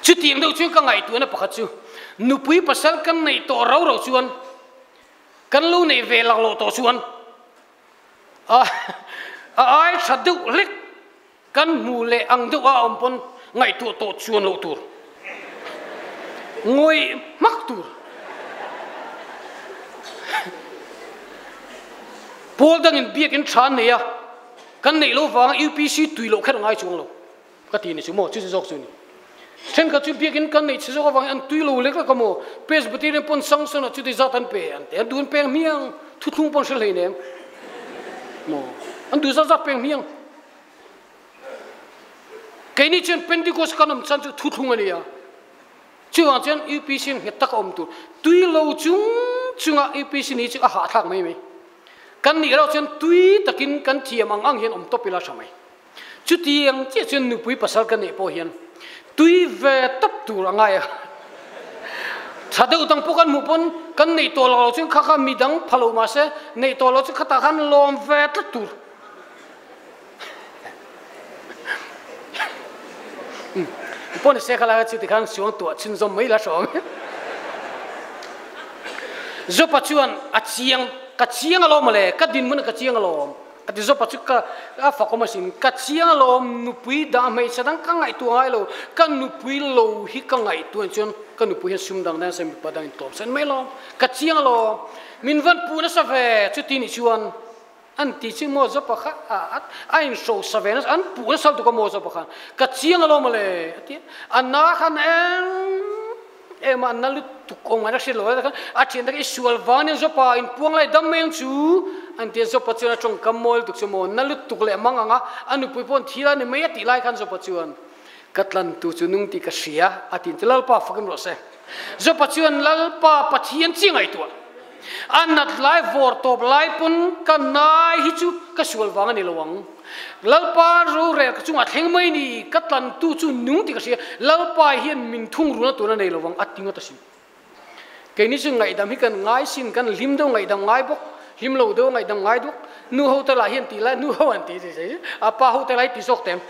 Speaker 1: Chutiang deuh chuan ka ngaihtuahna pakhat chu nupui pasal kan neih tawh rau rau chuan kan lo neih ve lak loh tawh chuan a a ai tha deuh hlek Kan hmu leh ang deuh a awm pawn ngaihtuah tawh chuan loh tur. Ngawih hmak tur. Pawl dangin biakinn tha an nei a, kan neih loh vanga UPC tui loh kher a ngai chuang lo. Ka ti ni chu maw, chu chu zawk chu ni. Thenkhat chu biakinn kan neih chhe zawk avangin an tui lo lek lek a maw, Presbyterian pawn sanction ah chuti zat an pe an ti, an duh an peng hmiang, thuthlung pawn hre hleinem maw, an duh zat zat peng hmiang. Keini chuan Pentecost kan awm chan chu thuthlung a ni a, chuvang chuan UPC in nghet taka awm tur tui lo chung chunga UPC ni chu a hahthlak mai mai. Kan nih erawh chuan tui takin kan thiam ang ang hian awm tawp ila tha mai. Chutiang chiah chuan nupui pasal kan neih pawh hian tui ve tawp tur a ngai a. Tha deuh dang pawh kan hmuh pawn kan neih tawh lo chuan kha kha midang pha lo mahse neih tawh lo chu khatah khan lawm ve tlat tur. Pawh ni se khala chu tikhan suang tuah chhunzawm mai la hrawm. Zopa chuan a chiang ka chiang alawm mawle ka dinhmun ka chiang alawm a ti Zopa chu ka a fakawm asin ka chiang alawm nupui dang hmeichhe dang ka ngaihtuah ngai lo ka nupui lo hi ka ngaihtuah chuan ka nupui hian sum dang dang se mipa dang in tlawm sen mai alawm ka chiang alawm min van puh nasa ve chuti nih chuan An ti chu maw zawpa kha a inhro sa ve nasa, an puh nasa lutuk a maw zawpa khan, ka chiang alawm mawle a ti a, a na khan em em a, a na lutuk awm ngaihna hriat lo a khan a thian te kha i sual vang ania zawpa inpuang lai dam mai ang chu an ti a, zawpa chuan a tawngkam mawi lutuk chu maw na lutuk leh mang ang a, a nupui pawh an thi lai ni mai a tih lai khan zawpa chuan ka tlantu chu nung tih ka hria a ti Lalpa fakim rawh se. Zawpa chuan Lalpa Pathian chi ngaihtuah a nat lai vawr tawp lai pawn ka nai hi chu ka sual vang a ni lo ang. Lalpa rorel ka chungah thleng mai ni, ka tlantu chu nung tih ka hria, Lalpa hian min thungruna tuna nei lo ang a ti ngawt asin. Keini chu ngaihdam hi kan ngai sin, kan hlim deuh ngaihdam ngai bawk, hlim lo deuh ngaihdam ngai duk. Nu ho te lah hian tih lai, nu ho an ti a pa ho te lai ti zawk tem.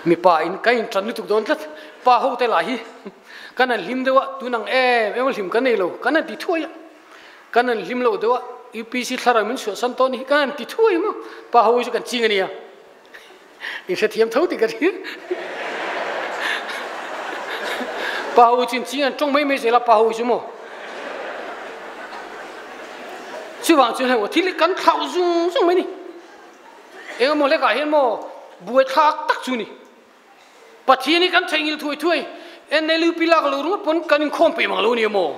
Speaker 1: Mipa in ka in tan lutuk dawn tlat, pa ho te lah hi kan han hlim deuh a, tun ang em em a hlim kan nei lo, kan han ti thuai a, kan han hlim lo deuh a, UPC thlarau min chhuahsan tawh ni hi kan han ti thuai maw, pa ho hi chu kan ching a nia, in hrethiam tho tih ka ring. Pa ho chu in ching an tawng mai mai zel a, pa ho hi chu maw. Chuvang chuan heng thil hi kan thlauh zung zung mai ni. Engemaw hlekah hian maw buaithlak tak chu ni. Pathian hi kan theihnghilh thuai thuai, NLUP lak lo ringawt pawn kan inkhawm peih mang lo nia maw.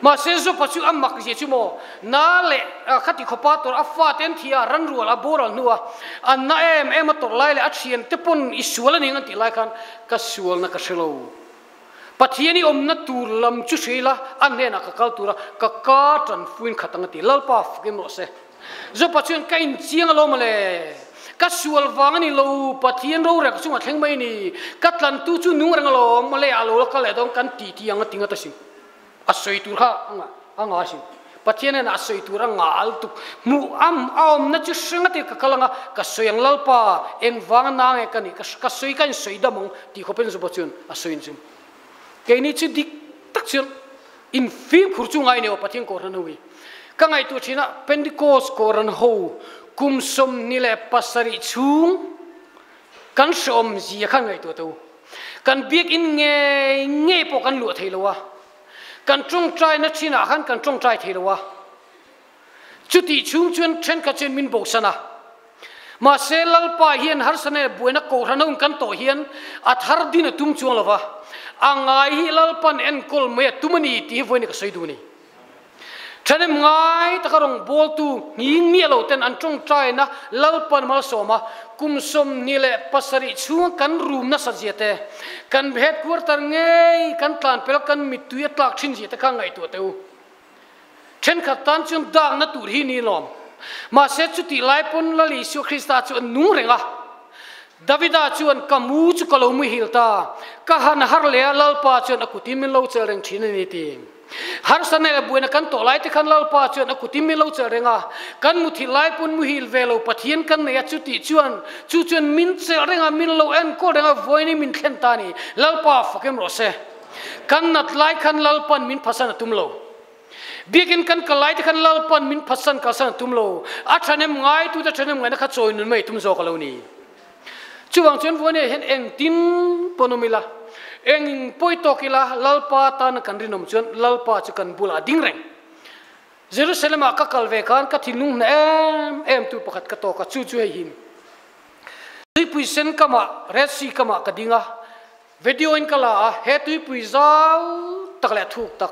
Speaker 1: Mahse Zopa chu a mak zia chu maw, na leh khati khawpa tawrh a fate an thi a, ran rual a boral hnu a, an na em em a tawrh lai leh a thian te pawn i sual a ning an tih lai khan ka sualna ka hre lo. Pathian i awmna tur lam chu hre ila, a hnenah ka kal tur a, ka ka tanfuin khat ang a ti. Lalpa fukim rawh se. Zopa chuan ka inchiang alawm mawle. Ka sual vang a ni lo, Pathian rorel ka chungah thleng mai a ni. Ka tlantu chu nung reng alawm mawle, a lo la kal leh dawn kan ti ti ang a ti ngawt asin. A sawi tur kha a nga asin. Pathian hnenah sawi tur a ngal tuk. Hmuh am a awmna chu hre ngat in ka kal anga, ka sawi ang Lalpa, engvanga na nge ka nih, ka sawi ka insawi dam ang tih khawpin Zupa chuan a sawi in chu. Keini chu dik tak chuan in fimkhur chu ngai nei aw Pathian Kohhran ho hi. Ka ngaihtuah thin a, Pentecost Kohhran ho kum 27 chhung kan hreawm zia khan ngaihtuah teh u. Kan biakinn ngei ngei pawh kan luah thei lo a, kan tawngtaina thinah khan kan tawngtai thei lo a. Chutih chhung chuan thenkhat chuan min bosan a. Mahse Lalpa hian harsatna leh buaina kohhran ho in kan tawh hian a thar din a tum chuang lo va, a ngai hi Lalpan enkawl mai a tum a ni tih hi vawiin ka sawi duh a ni. Ṭhahnem ngai taka rawngbawltu nghing miah lo ten an ṭawngṭaina Lalpan malsawm a, kum 27 chhunga kan rum nasat zia te, kan headquarter ngei kan tlanpel kan mittui a tlak ṭhin zia te kha ngaihtuah teh u. Ṭhenkhat tan chuan dakna tur hi ni lawm. Mahse chutih lai pawn Lal Isua Krista chu a nung reng a. Davida chuan ka mu chu ka lo muhil ta, ka han har leh a, Lalpa chuan a kutin min lo chelh reng ṭhin a ni ti. Harsa nei a buaina kan tawh lai te khan Lalpa chuan a kutin min lo chelh reng a, kan muthilh lai pawn muhil ve lo Pathian kan nei a, chutih chuan chu chuan min chelh reng a, min lo enkawl reng a, vawiin min thlen ta a ni. Lalpa fakim rawh se. Kan nat lai khan Lalpan min phasan a tum lo. Biakinn kan kal lai te khan Lalpan min phasan kalsan a tum lo. A ṭhahnem ngaitute ṭhahnem ngaihna kha chawi nun mai tum zawk a lo ni. Chuvang chuan Vuania hian engtin pawn awm ila, eng pawi tawk ila Lalpa tana kan rinawm chuan Lalpa chu kan bulah a ding reng. Jerusalem-ah ka kal ve khan ka thinlung hna em em tu pakhat ka tawk a, chu chu hei hi. Tuipui sen kamah, Red Sea kamah ka ding a, video in ka la a, he tuipui zau tak leh thuk tak,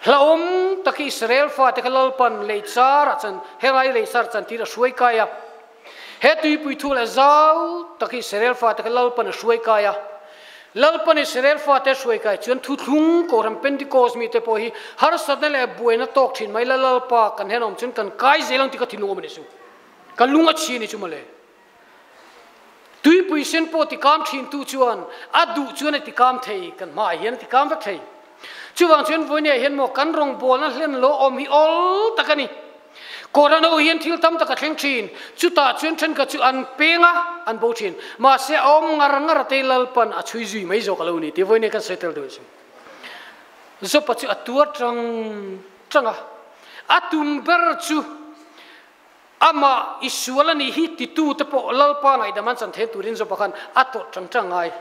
Speaker 1: hlauhawm tak hi Israel fate kha Lalpan lei charah chan, helai lei char chan tir a hruai kai a. He tuipui thu leh zau tak hi Israel fate kha Lalpan a hruai kai a. Lalpan Israel fate a hruai kai chuan thuthlung Kohhran Pentecost mite pawh hi harsatna leh buaina tawk thin mai la Lalpa kan henawm chuan kan kai zel ang tih ka thinlung awm a ni chu. Ka lung a chhi a ni chu mawle. Tuipui sen pawh tikam thintu chuan a duh chuan a tikam thei, kan hmaah hian a tikam vek thei. Chuvang chuan vawinia hian maw kan rawngbawlna hlen lo awm hi awl tak a ni. Kawrhan ho hian thil tam tak a thleng thin, chutah chuan thenkhat chu an peng a, an bo thin. Mahse a awm ngar ngar a tei Lalpan a chhui zui mai zawk a lo ni tih vawinia kan sawi tel deuh chu. Zopa chu a tuar tang tang a, a tum ber chu Amah i sual a nih hi titu te pawh Lalpa ngaihdam an chan theih turin Joba khan a tawrh tang tang ngai.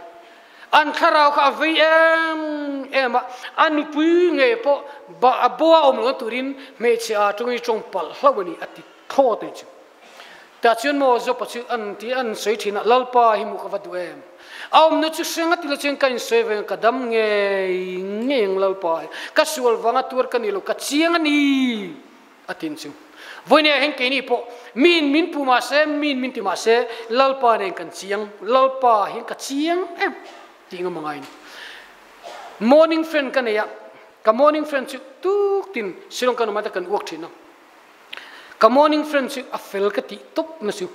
Speaker 1: An thlarau kha a vei em em a, a nupui ngei pawh a boa awm lo turin hmeichhe a tawngin tawng palh hlauh a ni a ti thlawt a ni chu. Tah chuan maw Joba chu an ti an sawi thin a, Lalpa hi hmuh ka va duh em? A awmna chu hreng a ti lo chuan ka insawi ve ang, ka dam ngei ngei ang Lalpa hi, ka sual vanga tuar ka ni lo, ka chiang a ni. A tin chu. Vawinia heng keini pawh miin min pu mah se, miin min ti mah se, Lalpa nen kan chiang, Lalpa hian ka chiang em tih ngam a ngai a ni. Morning friend ka nei a, ka morning friend chu tuk tin Shillong kan awm a kan uak thin a. Ka morning friend chu a fel ka tih tawp na chu.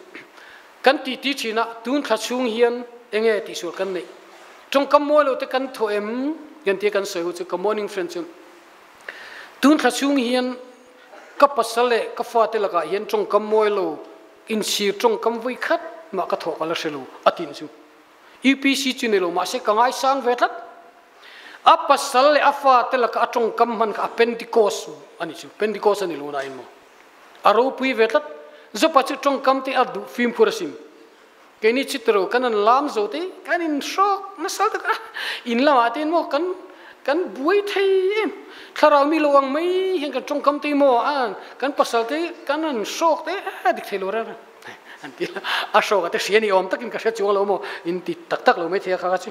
Speaker 1: Kan titi thin a, tun thla chhung hian enge tihsual kan neih. Tawngkam mawi lo te kan thaw em kan tia kan sawi ho chu ka morning friend chu Tun thla chhung hian ka pasal leh ka fate lakah hian tawngkam mawi lo, inchhir tawngkam vawi khat mah ka thawh ka la hre lo, a tin chu. UPC chu ni lo mahse ka ngaisang ve tlat. A pasal leh a fate laka a tawngkam hman kha a Pentecost a ni chu, Pentecost a ni lo nain maw. A ropui ve tlat. Zopa chu tawngkam te a duh fimkhur asin. Keini chitro kan an lam zo te kan in hrawk nasa tak a, in lamah te maw kan kan buai thei em. Thlarau mi lo ang mai hian kan tawngkam te maw a kan pasal te kan an hrawk te a dik thei lo reng an ti a hrawk a te hria ni awm takin ka hre chuang lo maw in ti tak tak lo mai thei a kha kha chu.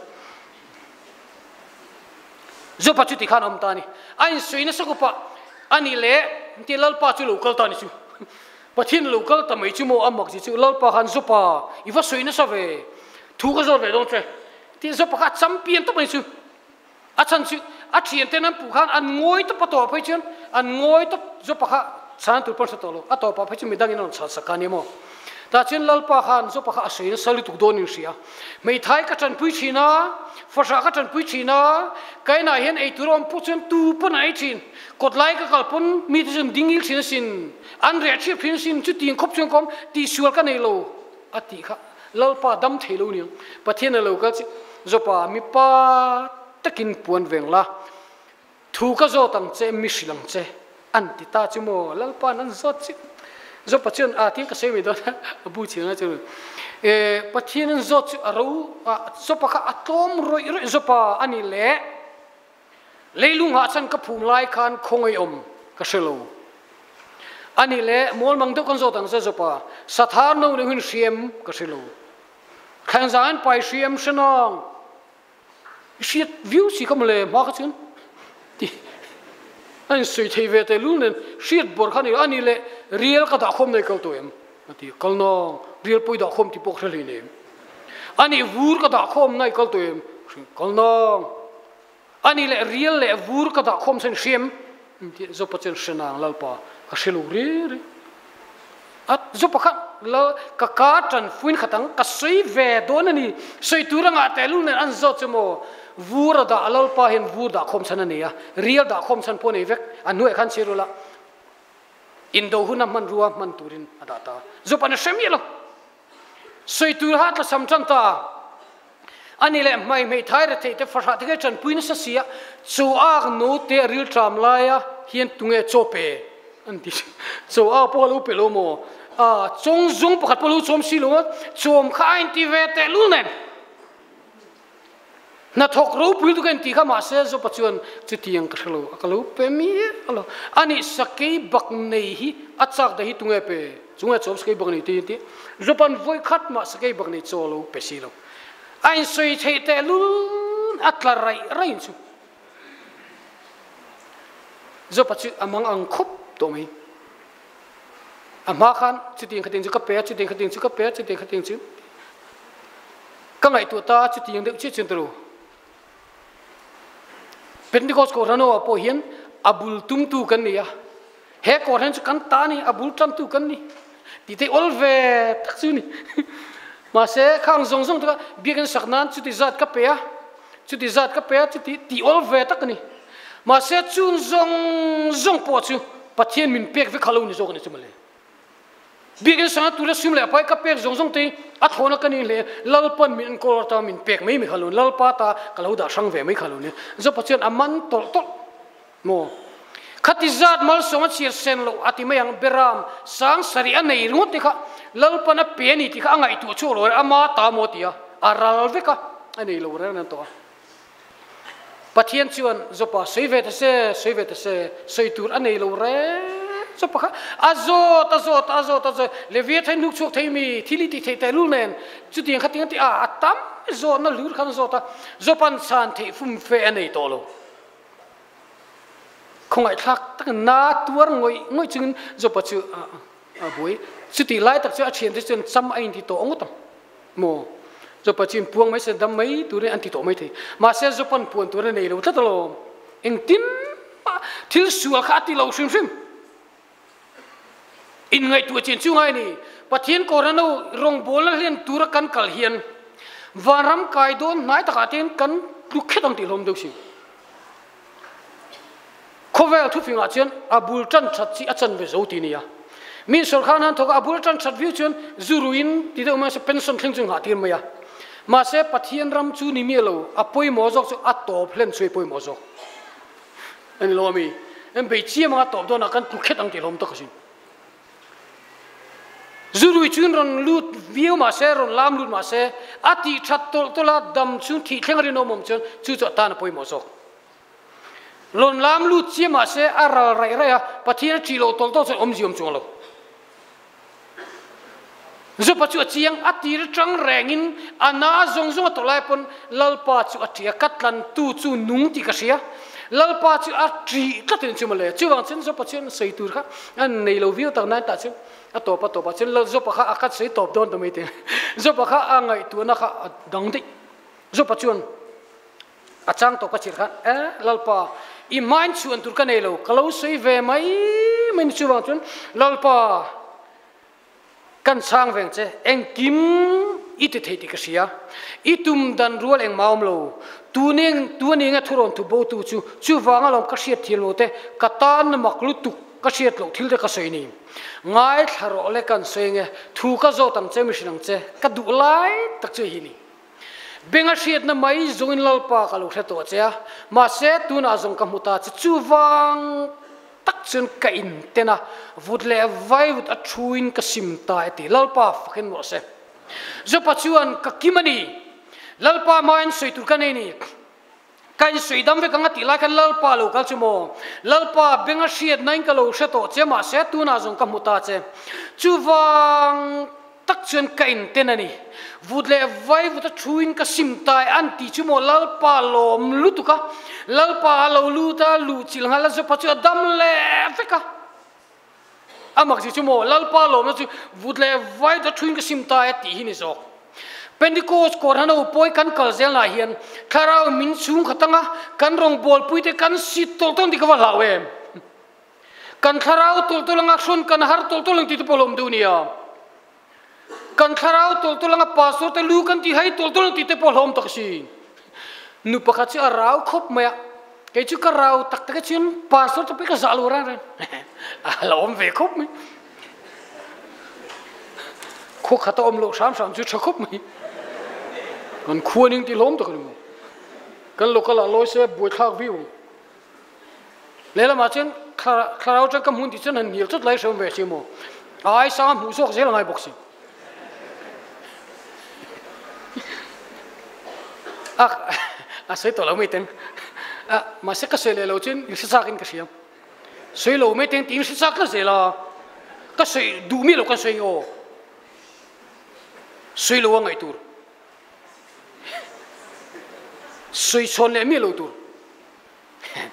Speaker 1: Zopa chu tikhan awm ta a ni. A insawi nasa khawp a, ani leh ti Lalpa chu lo kal ta a ni chu. Pathian lo kal ta mai chu maw a mak chi chu Lalpa khan Zopa i va sawi nasa ve, thu ka zawt ve dawn che tih Zopa kha a champion tawp mai chu. A chhan chu a thianten an puh khan an ngawi tawp a tawp phei chuan an ngawi tawp Zopa kha chhan tur pawn hre tawh lo, a tawpah phei chu midangin a rawn chhan sak a nia maw. Tah chuan Lalpa khan Jopa kha a sawi nasa lutuk dawn in hria. Hmeithai ka tanpui thin a, fahrah ka tanpui thin a, ka inah hian ei tur a awm pawh chuan tu pawn an ei thin. Kawt lai ka kal pawn mite chuan ding il thin asin, an reh thiap thin asin, chutiang khawp chuan ka awm tihsual ka nei lo a tih kha Lalpa dam thei lo niang. Pathian a lo kal chi Jopa mipa takin puan veng la. Thu ka zawt ang che, mi hrilh ang che, an ti ta chu maw? Lalpa'n an zawt chiah. Zawpa chuan, A tin ka sawi mai dawn a, a bu chhing a chu. E, Pathian an zawt chu a ro a, Zawpa kha a tlawm rawih rawih Zawpa a ni le. Leilung ah chan ka phum lai khan khawngaih awm ka hre lo. A ni le, mualmang deuh kan zawt ang che Zawpa, sathar no neuhin hriam ka hre lo. Thlengzang in pai hriam hre nang. I hriat viau si kha mawle hma kha chuan ti a insawi thei ve tehlul nen hriat bawr kha a ni a ni leh rial ka dah khawm nei kal tawh em a ti a kal nang rial pawh i dah khawm tih pawh ka hre hlei nem a nih vur ka dah khawm na i kal tawh em kal nang a ni leh rial leh vur ka dah khawm chuan i hria em Zawpa chuan hre nang Lalpa ka hre lo ri ri. A Zawpa kha Lal ka ka tan fuin khat ang ka sawi ve dawn a ni. Sawi tur anga tehlul nen an zawt chu maw vur a dah Lalpa hian vur dah khawm chhan a nei a, rial dah khawm chhan pawh a nei vek. A hnuaiah khan chhiar ula indo huna hmanrua hman turin a dah ta. Zawpa'n a hre miah lo. Sawi tur ha tlasam tan ta. Ani leh hmai hmeithai rethei te fahrah te kha tanpui nasa si a, chaw ak no te a ril tram lai a hian tunge chaw pe an ti. Chaw ak pawh a lo pe lo maw? A chawng zawng pakhat pawh a lo chawm si lo a, chawm kha a inti ve tehlul nen. Hnathawk ropui lutuk a inti kha mahse Jopa chuan chutiang ka hre lo a ka lo pe miah lo. Anih sakei bak nei hi a chak daih hi tunge pe? Chunge chawm sakei bak nei te hi an ti. Jopa'n vawi khat mah sakei bak nei chaw lo pe si lo. A insawi theih tehlul a tla raih raih chu. Jopa chu a mang ang khawp tawh mai. A hma khan chutiang khatiang chu ka pe a, chutiang khatiang chu ka pe a, chutiang khatiang chu ka ngaihtuah ta a, chutiang deuh chiah chuan talo. Pentecost Kohhran-ah pawh hian a bul tumtu kan ni a, he Kohhran chu kan ta a ni, a bul tantu kan ni tih te awl ve tak chu a ni. Mahse khang zawng zawng te kha biakinn sak nan chuti zat ka pe a, chuti zat ka pe a, chuti tih awl ve tak a ni. Mahse chun zawng zawng pawh chu Pathian min pek vek kha lo ni zawk a ni chu mawle. Biakinn sanga tura sum leh pai ka pek zawng zawng te a thlawna ka ni hle Lalpan min enkawl ata min pek mai mai kha lo ni, Lalpa ta ka lo dah hrang ve mai kha lo ni. Zawpa chuan a man tawlh tawlh maw? Khati zat malsawng a chhiar sen loh a ti mai ang, Beram sang sarih a nei ringawt te kha Lalpan a pe a ni tih kha a ngaihtuah chhuak lo reng, ama ta maw ti a, a ral vek a, a nei lo reng reng tawh a. Pathian chuan Jopa sawi ve ta se, sawi ve ta se, sawi tur a nei lo reng. Jopa kha a zawt, a zawt, a zawt, a zawt. Levia thein hnuk chhuak thei mi, thil i tih theih tehlul nen, chutiang kha tiang a ti a, a tam zawhna hlur khan a zawt a. Jopa'n chhan theih fumfe a nei tawh lo. Khawngaihthlak takin na tuar ngawih ngawih chungin Jopa chu a buai. Chutih lai tak chu a thiante chuan cham a inti tawh ngawt ang. Maw? Jopa chu inpuang mai se dam mai turin an ti tawh mai thei. Mahse Jopa'n puan tur a nei lo tlat alawm. Engtin mah thil sual kha a ti lo hrim hrim. Inngaihtuah chin chu ngai ni. Pathian Korano rawngbawlna hlen tura kan kal hian vanram kai dawn hnai takah te hian kan tluk khet ang tih hlawm deuh si. Khawvel thufingah chuan a bul tan that chi a chan ve zo ti nia. Min sawrkar hnan thawk a, a bul tan that viau chuan zu ruin ti deuh mai se pension thleng chu nghah tir mai a. Mahse Pathian ram chu ni miah lo, a pawimawh zawk chu a tawp hlen chhuai pawimawh zawk. A ni lo ami? Em bei chiam anga tawp dawnah kan tlu khet ang tih hlawm tak asin. Zu rui chuin rawn lut viau mahse, rawn lam lut mahse, a tih that tawlh tawlh a, dam chung thih thleng a rinawm awm chuan chu chu a tan a pawimawh zawk. Rawn lam lut chiah mahse a ral raih raih a, Pathian a ṭih loh tawlh tawlh chuan awmzia awm chuang lo. Zupa chu a chiang, a tir aṭang rengin a na zawng zawng a tawh lai pawn Lalpa chu a ṭih a, ka tlantu chu nung tih ka hria. Lalpa chu a ṭih tlat in chu mawle. Chuvang chuan Zupa chuan sawi tur kha a nei lo viau tak nain tah chuan a tawp a tawpah chuan Lal Zupa kha a khat sawi tawp dawn ta mai te. Zupa kha a ngaihtuahna kha a dang daih. Zupa chuan A chang tawp ka chirh khan, E Lalpa, i hmain chhuan tur ka nei lo, ka lo sawi ve mai mai ni. Chuvang chuan, Lalpa, Kan chhang veng che, engkim i ti thei tih ka hria. I tum dan rual engmah a awm lo. Tuning, tuaninga thurawn thu botu chu chuvang alawm ka hriat thiam lo te, ka tan na mak lutuk ka hriat loh thil te ka sawi ni. Ngaithla rawh le kan sawi nge, thu ka zawt ang che, mihring ang che, ka duh lai tak chu hi ni. Benga hriatna mai zawngin Lalpa ka lo hre tawh che a, mahse tunah zawng ka hmu ta che, chuvang tak chuan ka inten a, vut leh vaivut a thuin ka sim ta e ti. Lalpa fakin rawh se. Jopa chuan ka kim a ni. Lalpa hmain sawi tur ka nei ni. Ka insawi dam vek ang a tih lai khan Lalpa lo kal chu maw? Lalpa benga hriatnain ka lo hre tawh che, mahse tunah zawng ka hmu ta che. Chuvang tak chuan ka inten a ni. Vut leh vaivut a thuin ka sim ta e an ti chu maw? Lalpa lawm lutuk a, Lalpa a lo lut a, luh chilh nghal a Jopa chu a dam leh vek a. A mak zia chu maw, Lalpa lawmna chu vut leh vaivut a thuin ka sim ta e tih hi ni zawk. Pentecost kawr hano pawi kan kal zelnaah hian thlarau min chhung khat anga kan rawngbawlpui te kan sit tawlh tawlh tih ka va hlau em? Kan thlarau tawlh tawlh anga hrawn kan har tawlh tawlh ang tih te pawh hlawm deuh nia. Kan thlarau tawlh tawlh anga pastor te lu kan ti hai tawlh tawlh ang tih te pawh hlawm tak si. Nu pakhat chu a rau khawp mai a, kei chu ka rau tak tak e chuan pastor te pawh ka zah lo reng reng. A la awm ve khawp mai. Khua khat a awm loh hram hram chu tha khawp mai. Kan khua ning ti hlawm tak a ni maw. Kan local ah lawi se buaithlak viau ang. Lehlamah chuan thlarau atang ka hmun tih chuan han hnial chawt lai hrehawm ve si maw? A ai sanga hmuh zawk zel a ngai bawk si. A a sawi tawh lo mai teng. A mahse ka sawi leh lo chuan in hre chak in ka hria. Sawi lo mai teng tiin hre chak tlat zel a. Ka sawi duh miah lo kan sawi aw. Sawi lo a ngaih tur. Sawi chhawn leh miah lo tur.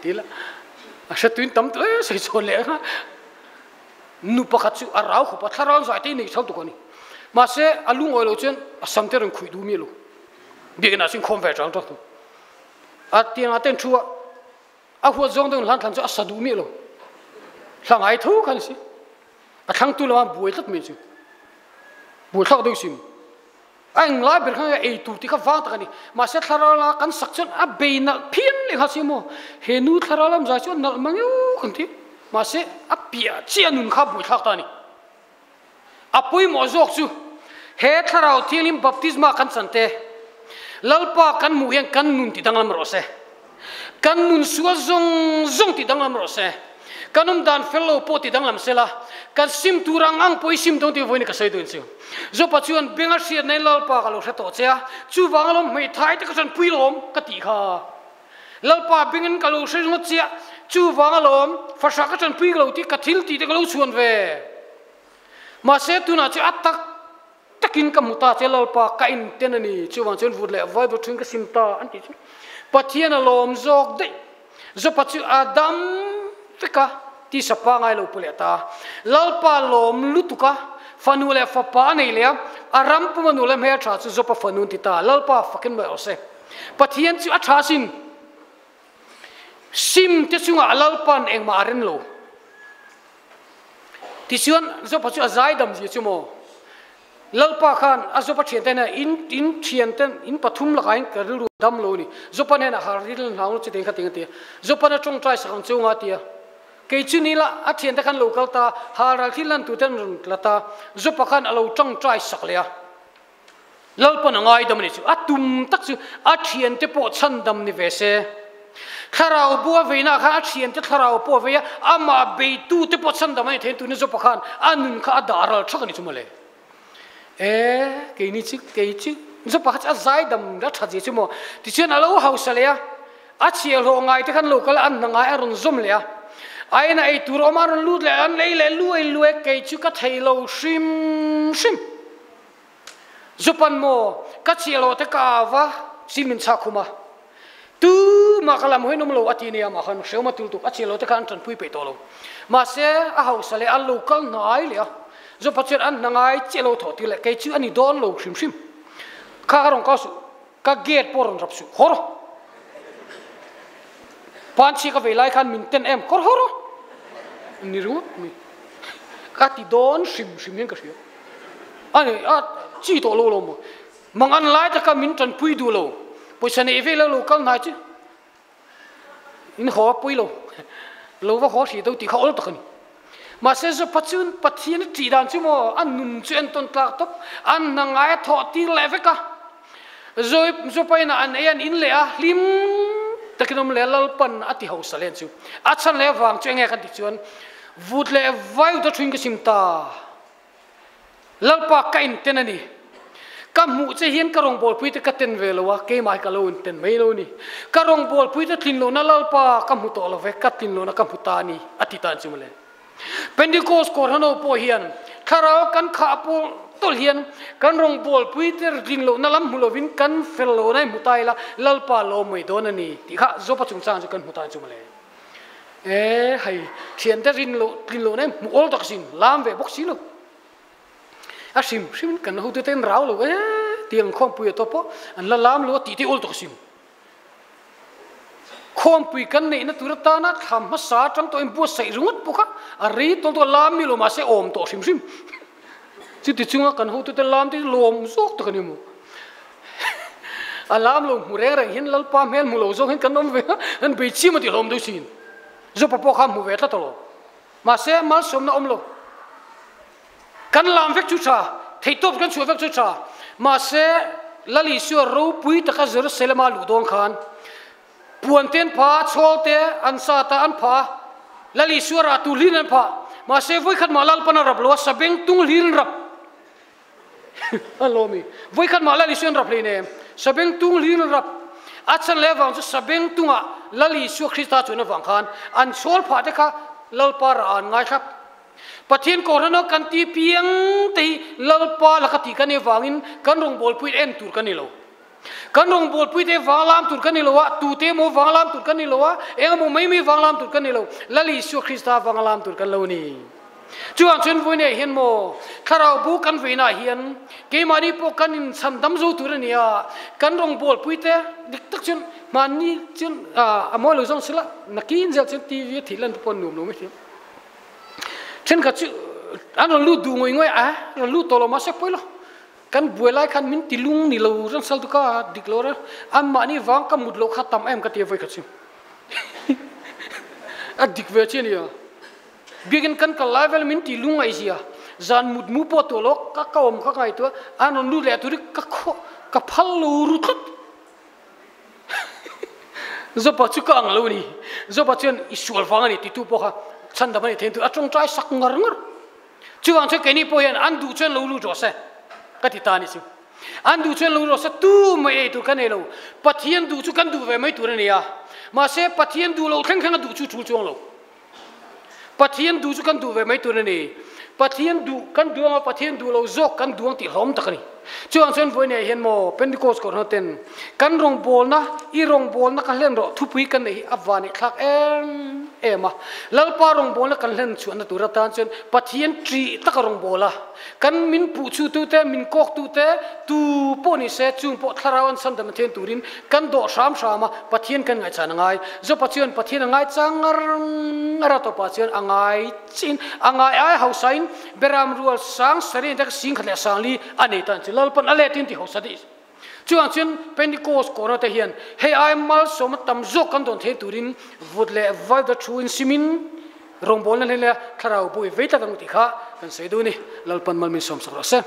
Speaker 1: Ti la a hre tuin tam tu e sawi chhawn leh kha nu pakhat chu a rau khawp a thlarau zai te nei chho tuk ani mahse a lungawi lo chuan a sam te rawn khuih duh miah lo biakinn ah chuan khawm ve chang tawk a tiang ah ten thu a a huat zawng deuh hlan thlan chu a sa duh miah lo hla ngai tho khan si a thlangtu lama buai tlat mai chu buai thlak deuh sim A englai ber khan ei tur tih kha vang tak a ni. Mahse thlarau lama kan sak chuan a bei nalh phian leh kha si maw? He nu thlarau lam zai chu a nalh mang eu kan ti. Mahse a piah chiah nun kha buaithlak ta a ni. A pawimawh zawk chu he thlarau thianghlim baptisma kan chan te, Lalpa kan hmuh hian kan nun ti danglam rawh se. Kan nun sual zawng zawng ti danglam rawh se. Kan awm dan fel lo pawh ti danglam se la, kan sim tur ang ang pawh i sim dawn tih vawiin ka sawi dawn chu. Jopa chuan beng a hriat nain Lalpa ka lo hre tawh che a, chuvang alawm hmeithai te ka tanpui lawm ka tih kha. Lalpa bengin ka lo hre ringawt chiah, chuvang alawm fahrah ka tanpui lo tih ka thil tih te ka lo chhuan ve. Mahse tunah chu a tak Takin ka hmu ta che Lalpa, ka inten a ni. Chuvang chuan vut leh vai vut ṭhin ka sim ta an tih chu Pathian a lawm zawk daih. Jopa chu a dam vek a, tisa pangai lo pu leh ta. Lalpa lawm lutuk a, fanu leh fapa a nei leh a, a ram puma nu leh hmelṭha chu Jopa fanu an ti ta. Lalpa fakin mai rawh se. Pathian chu a ṭha asin. Sim te chungah Lalpa'n engmah a rem lo. Tichuan Jopa chu a zaidam zia chu maw? Lalpa khan a Jopa thiante hnenah in in thianten in pathum lakah in ka rilru a dam lo a ni. Jopa hnenah har rilru hlau lo chutiang kha ting a ti a. Jopa'n a tawngtai sak ang chu nga a ti a. Kei chu ni la a thiante khan lo kal ta, har ral thil lan tuten rawn la ta. Jopa khan a lo tawngtai sak leh a. Lalpawn a ngaidam a ni chu. A tum tak chu a thiante pawh chhandam ni ve se. Thlarau bu a veina khan a thiante thlarau pawh a vei a, amah beitute pawh chhandam a ni thei tuna Jopa khan a nun kha a dah ral thak a ni chu mawle. E, keini chu, kei chu, Jopa kha chu a zaidam a that zia chu maw. Tichuan a lo hausa leh a, a chhiahhlawh ngai te khan lo kal a, an hna ngai a rawn zawm leh a. A ina ei tur awm a rawn lut leh a, an ei leh luai luai, kei chu ka thei lo hrim hrim. Zupan maw ka chiah lo te ka va si min chhak khum a, tu mah ka lam hawiin awm lo a ti nia mah khan hreawm a tul tuk a chiah lo te kha an tanpui peih tawh lo. Mahse a hausa leh an lo kal hnai leh a, Zupa chuan an hna ngai chiah lo thawh tir leh kei chu a ni dawn lo hrim hrim. Kha ka rawn kal suh, ka gate pawh rawn rap suh, haw rawh. Panchhia ka vei lai khan min ten em, kawr haw rawh. Ni ringawt mai. Ka ti dawn hrim hrim hian ka hria. Ani a chi tawh lo lo maw? Mang an lai taka min tanpui duh lo. Pawisa nei ve lo lo kal hnai chu in haw a pui lo. Lo va haw hrih deuh tih kha awl tak a ni. Mahse Zopa chuan Pathian a tih dan chu maw a nun chu entawn tlak tawp. An hna ngai a thawh tir leh vek a. Zopa inah an ei an in leh a, hlim takin awm leh a, Lalpan a ti hausa len chu. A chhan leh avang chu enge kan tih chuan vut leh vaiut a thuin ka sim ta. Lalpa ka inten a ni. Ka hmuh che hian ka rawngbawlpui te ka ten ve lo a, keimah hi ka lo inten mai lo a ni. Ka rawngbawlpui te tlin lohna Lalpa ka hmu tawh lo ve, ka tlin lohna ka hmu ta a ni, a ti ta chu mawle. Pentecost Kawrhano pawh hian thlarau kan khah pawh tawlh hian kan rawngbawlpui te tlin lohna lam hmu lovin kan fel lohna hi hmu ta ila, Lalpa lawm mai dawn a ni tih kha Jopa chungchang chu kan hmu ta chu mawle. E hei, thiante rin loh, tlin lohna hi hmuh awl tak sin, lam ve bawk si lo. A hrim hrim kan hotu ten rau lo e, tiang khawmpui a tawp pawh an la lam lo a tih te awl tak sin. Khawmpui kan neihna tur atana thlam hmasa atang tawhin buatsaih ringawt bawk a, a rei tawl tawh lam mi lo mahse awm tawh hrim hrim. Chuti chunga kan hotu te lam te lawm zawk tak a ni maw? A lam lo hmu reng reng hian Lalpa hmel hmu lo zawk hian kan awm ve a, an bei chiam a tih hlawm deuh sin. Zopa pawh kha hmu ve tlat alawm. Mahse malsawmna awm lo. Kan lam vek chu tha, theihtawp kan chhuah vek chu tha. Mahse Lal Isua ropui taka Jerusalema luh dawn khan Puan te an pha a, chhawl te an sat a, an pha a, Lal Isua rah tur hlir an pha. Mahse, vawikhat mah Lalpan a rap lo a, sabeng tung hlir an rap. A lawm i. Vawikhat mah Lal Isua an rap hlei nem. Sabeng tung hlir an rap. A chhan leh avang chu sabeng tungah Lal Isua Krista chuan avang khan an chhawl phah te kha Lalpa rah ah an ngaithlap. Pathian Kohhran kan ti piang te hi Lalpa laka tih kan nih avangin kan rawngbawlpui en tur kan ni lo. Kan rawngbawlpui te vang lam tur kan ni lo a, tute emaw vang lam tur kan ni lo a, eng emaw mai mai vang lam tur kan ni lo, Lal Isua Krista vang lam tur kan lo ni. Chuvang chuan vawiinah hian maw thlarau bu kan vawiinah hian keimahni pawh kan inchhan dam zo tur a ni a, kan rawngbawlpui te dik tak chuan hmanni chuan a mawi lo zawng sela nakin zel chuan TV a thih lan te pawh nuam lo mai thei. Thenkhat chu an rawn lut duh ngawih ngawih a, rawn lut tawh lo mahse pawi lo. Kan buai lai khan min ti lung ni lo reng sal tu ka dik lo reng anmahni vang ka mut loh kha tam em ka ti a vawi khat chu a dik ve chi a nia biakin kan kal lai vel min ti lung ngaih zia zan mut mu pawh tuah lo ka ka awm kha ka ngaihtuah a rawn lut leh tur hi ka khaw ka phal lo ru tlat Zopa chu ka ang lo a ni Zopa chuan i sual vang a ni ti tu pawh kha chhandam a ni thei a tawngtai sak ngar ngar. Chuvang chuan keini pawh hian an duh chuan lo lut rawh se ka ti ta a ni chu. An duh chuan lo lut rawh se tu mai ei tur ka nei lo. Pathian duh chu kan duh ve mai tur a ni a. Mahse Pathian duh loh thleng thleng a duh chu tul chuang lo. Pathian duh chu kan duh ve mai tur a ni. Pathian duh kan duh anga Pathian duh lo zawk kan duh ang tih hlawm tak a ni. Chuvang chuan vawiinah hian maw Pentecost Kohhran ten kan rawngbawlna, i rawngbawlna ka hlen rawh thupui kan neih hi a van thlak em em a. Lalpa rawngbawlna kan hlen chhuahna tur atan chuan Pathian ṭih taka rawngbawla kan min puh chhutute, min kawktute tu pawh ni se chung pawh thlarau an sandam a thian turin kan dawh hram hram a, Pathian kan ngaihchhan a ngai. Zopa chuan Pathian a ngaichang ngar ngar a, tawpah chuan a ngai chiin a ngai ai hausain Beram rual sang sarih te sing khat leh sang li a nei tan chu Lalpan a let in ti hausa dih. Chuvang chuan Pentecost kawrna te hian hei ai malsawm a tam zawk kan dawn thei turin vut leh vai da thu in simin rawngbawlna hlen leh thlarau buai vei tlat ang tih kha kan sawi duh a ni. Lalpan mal min sawm sak rawh se.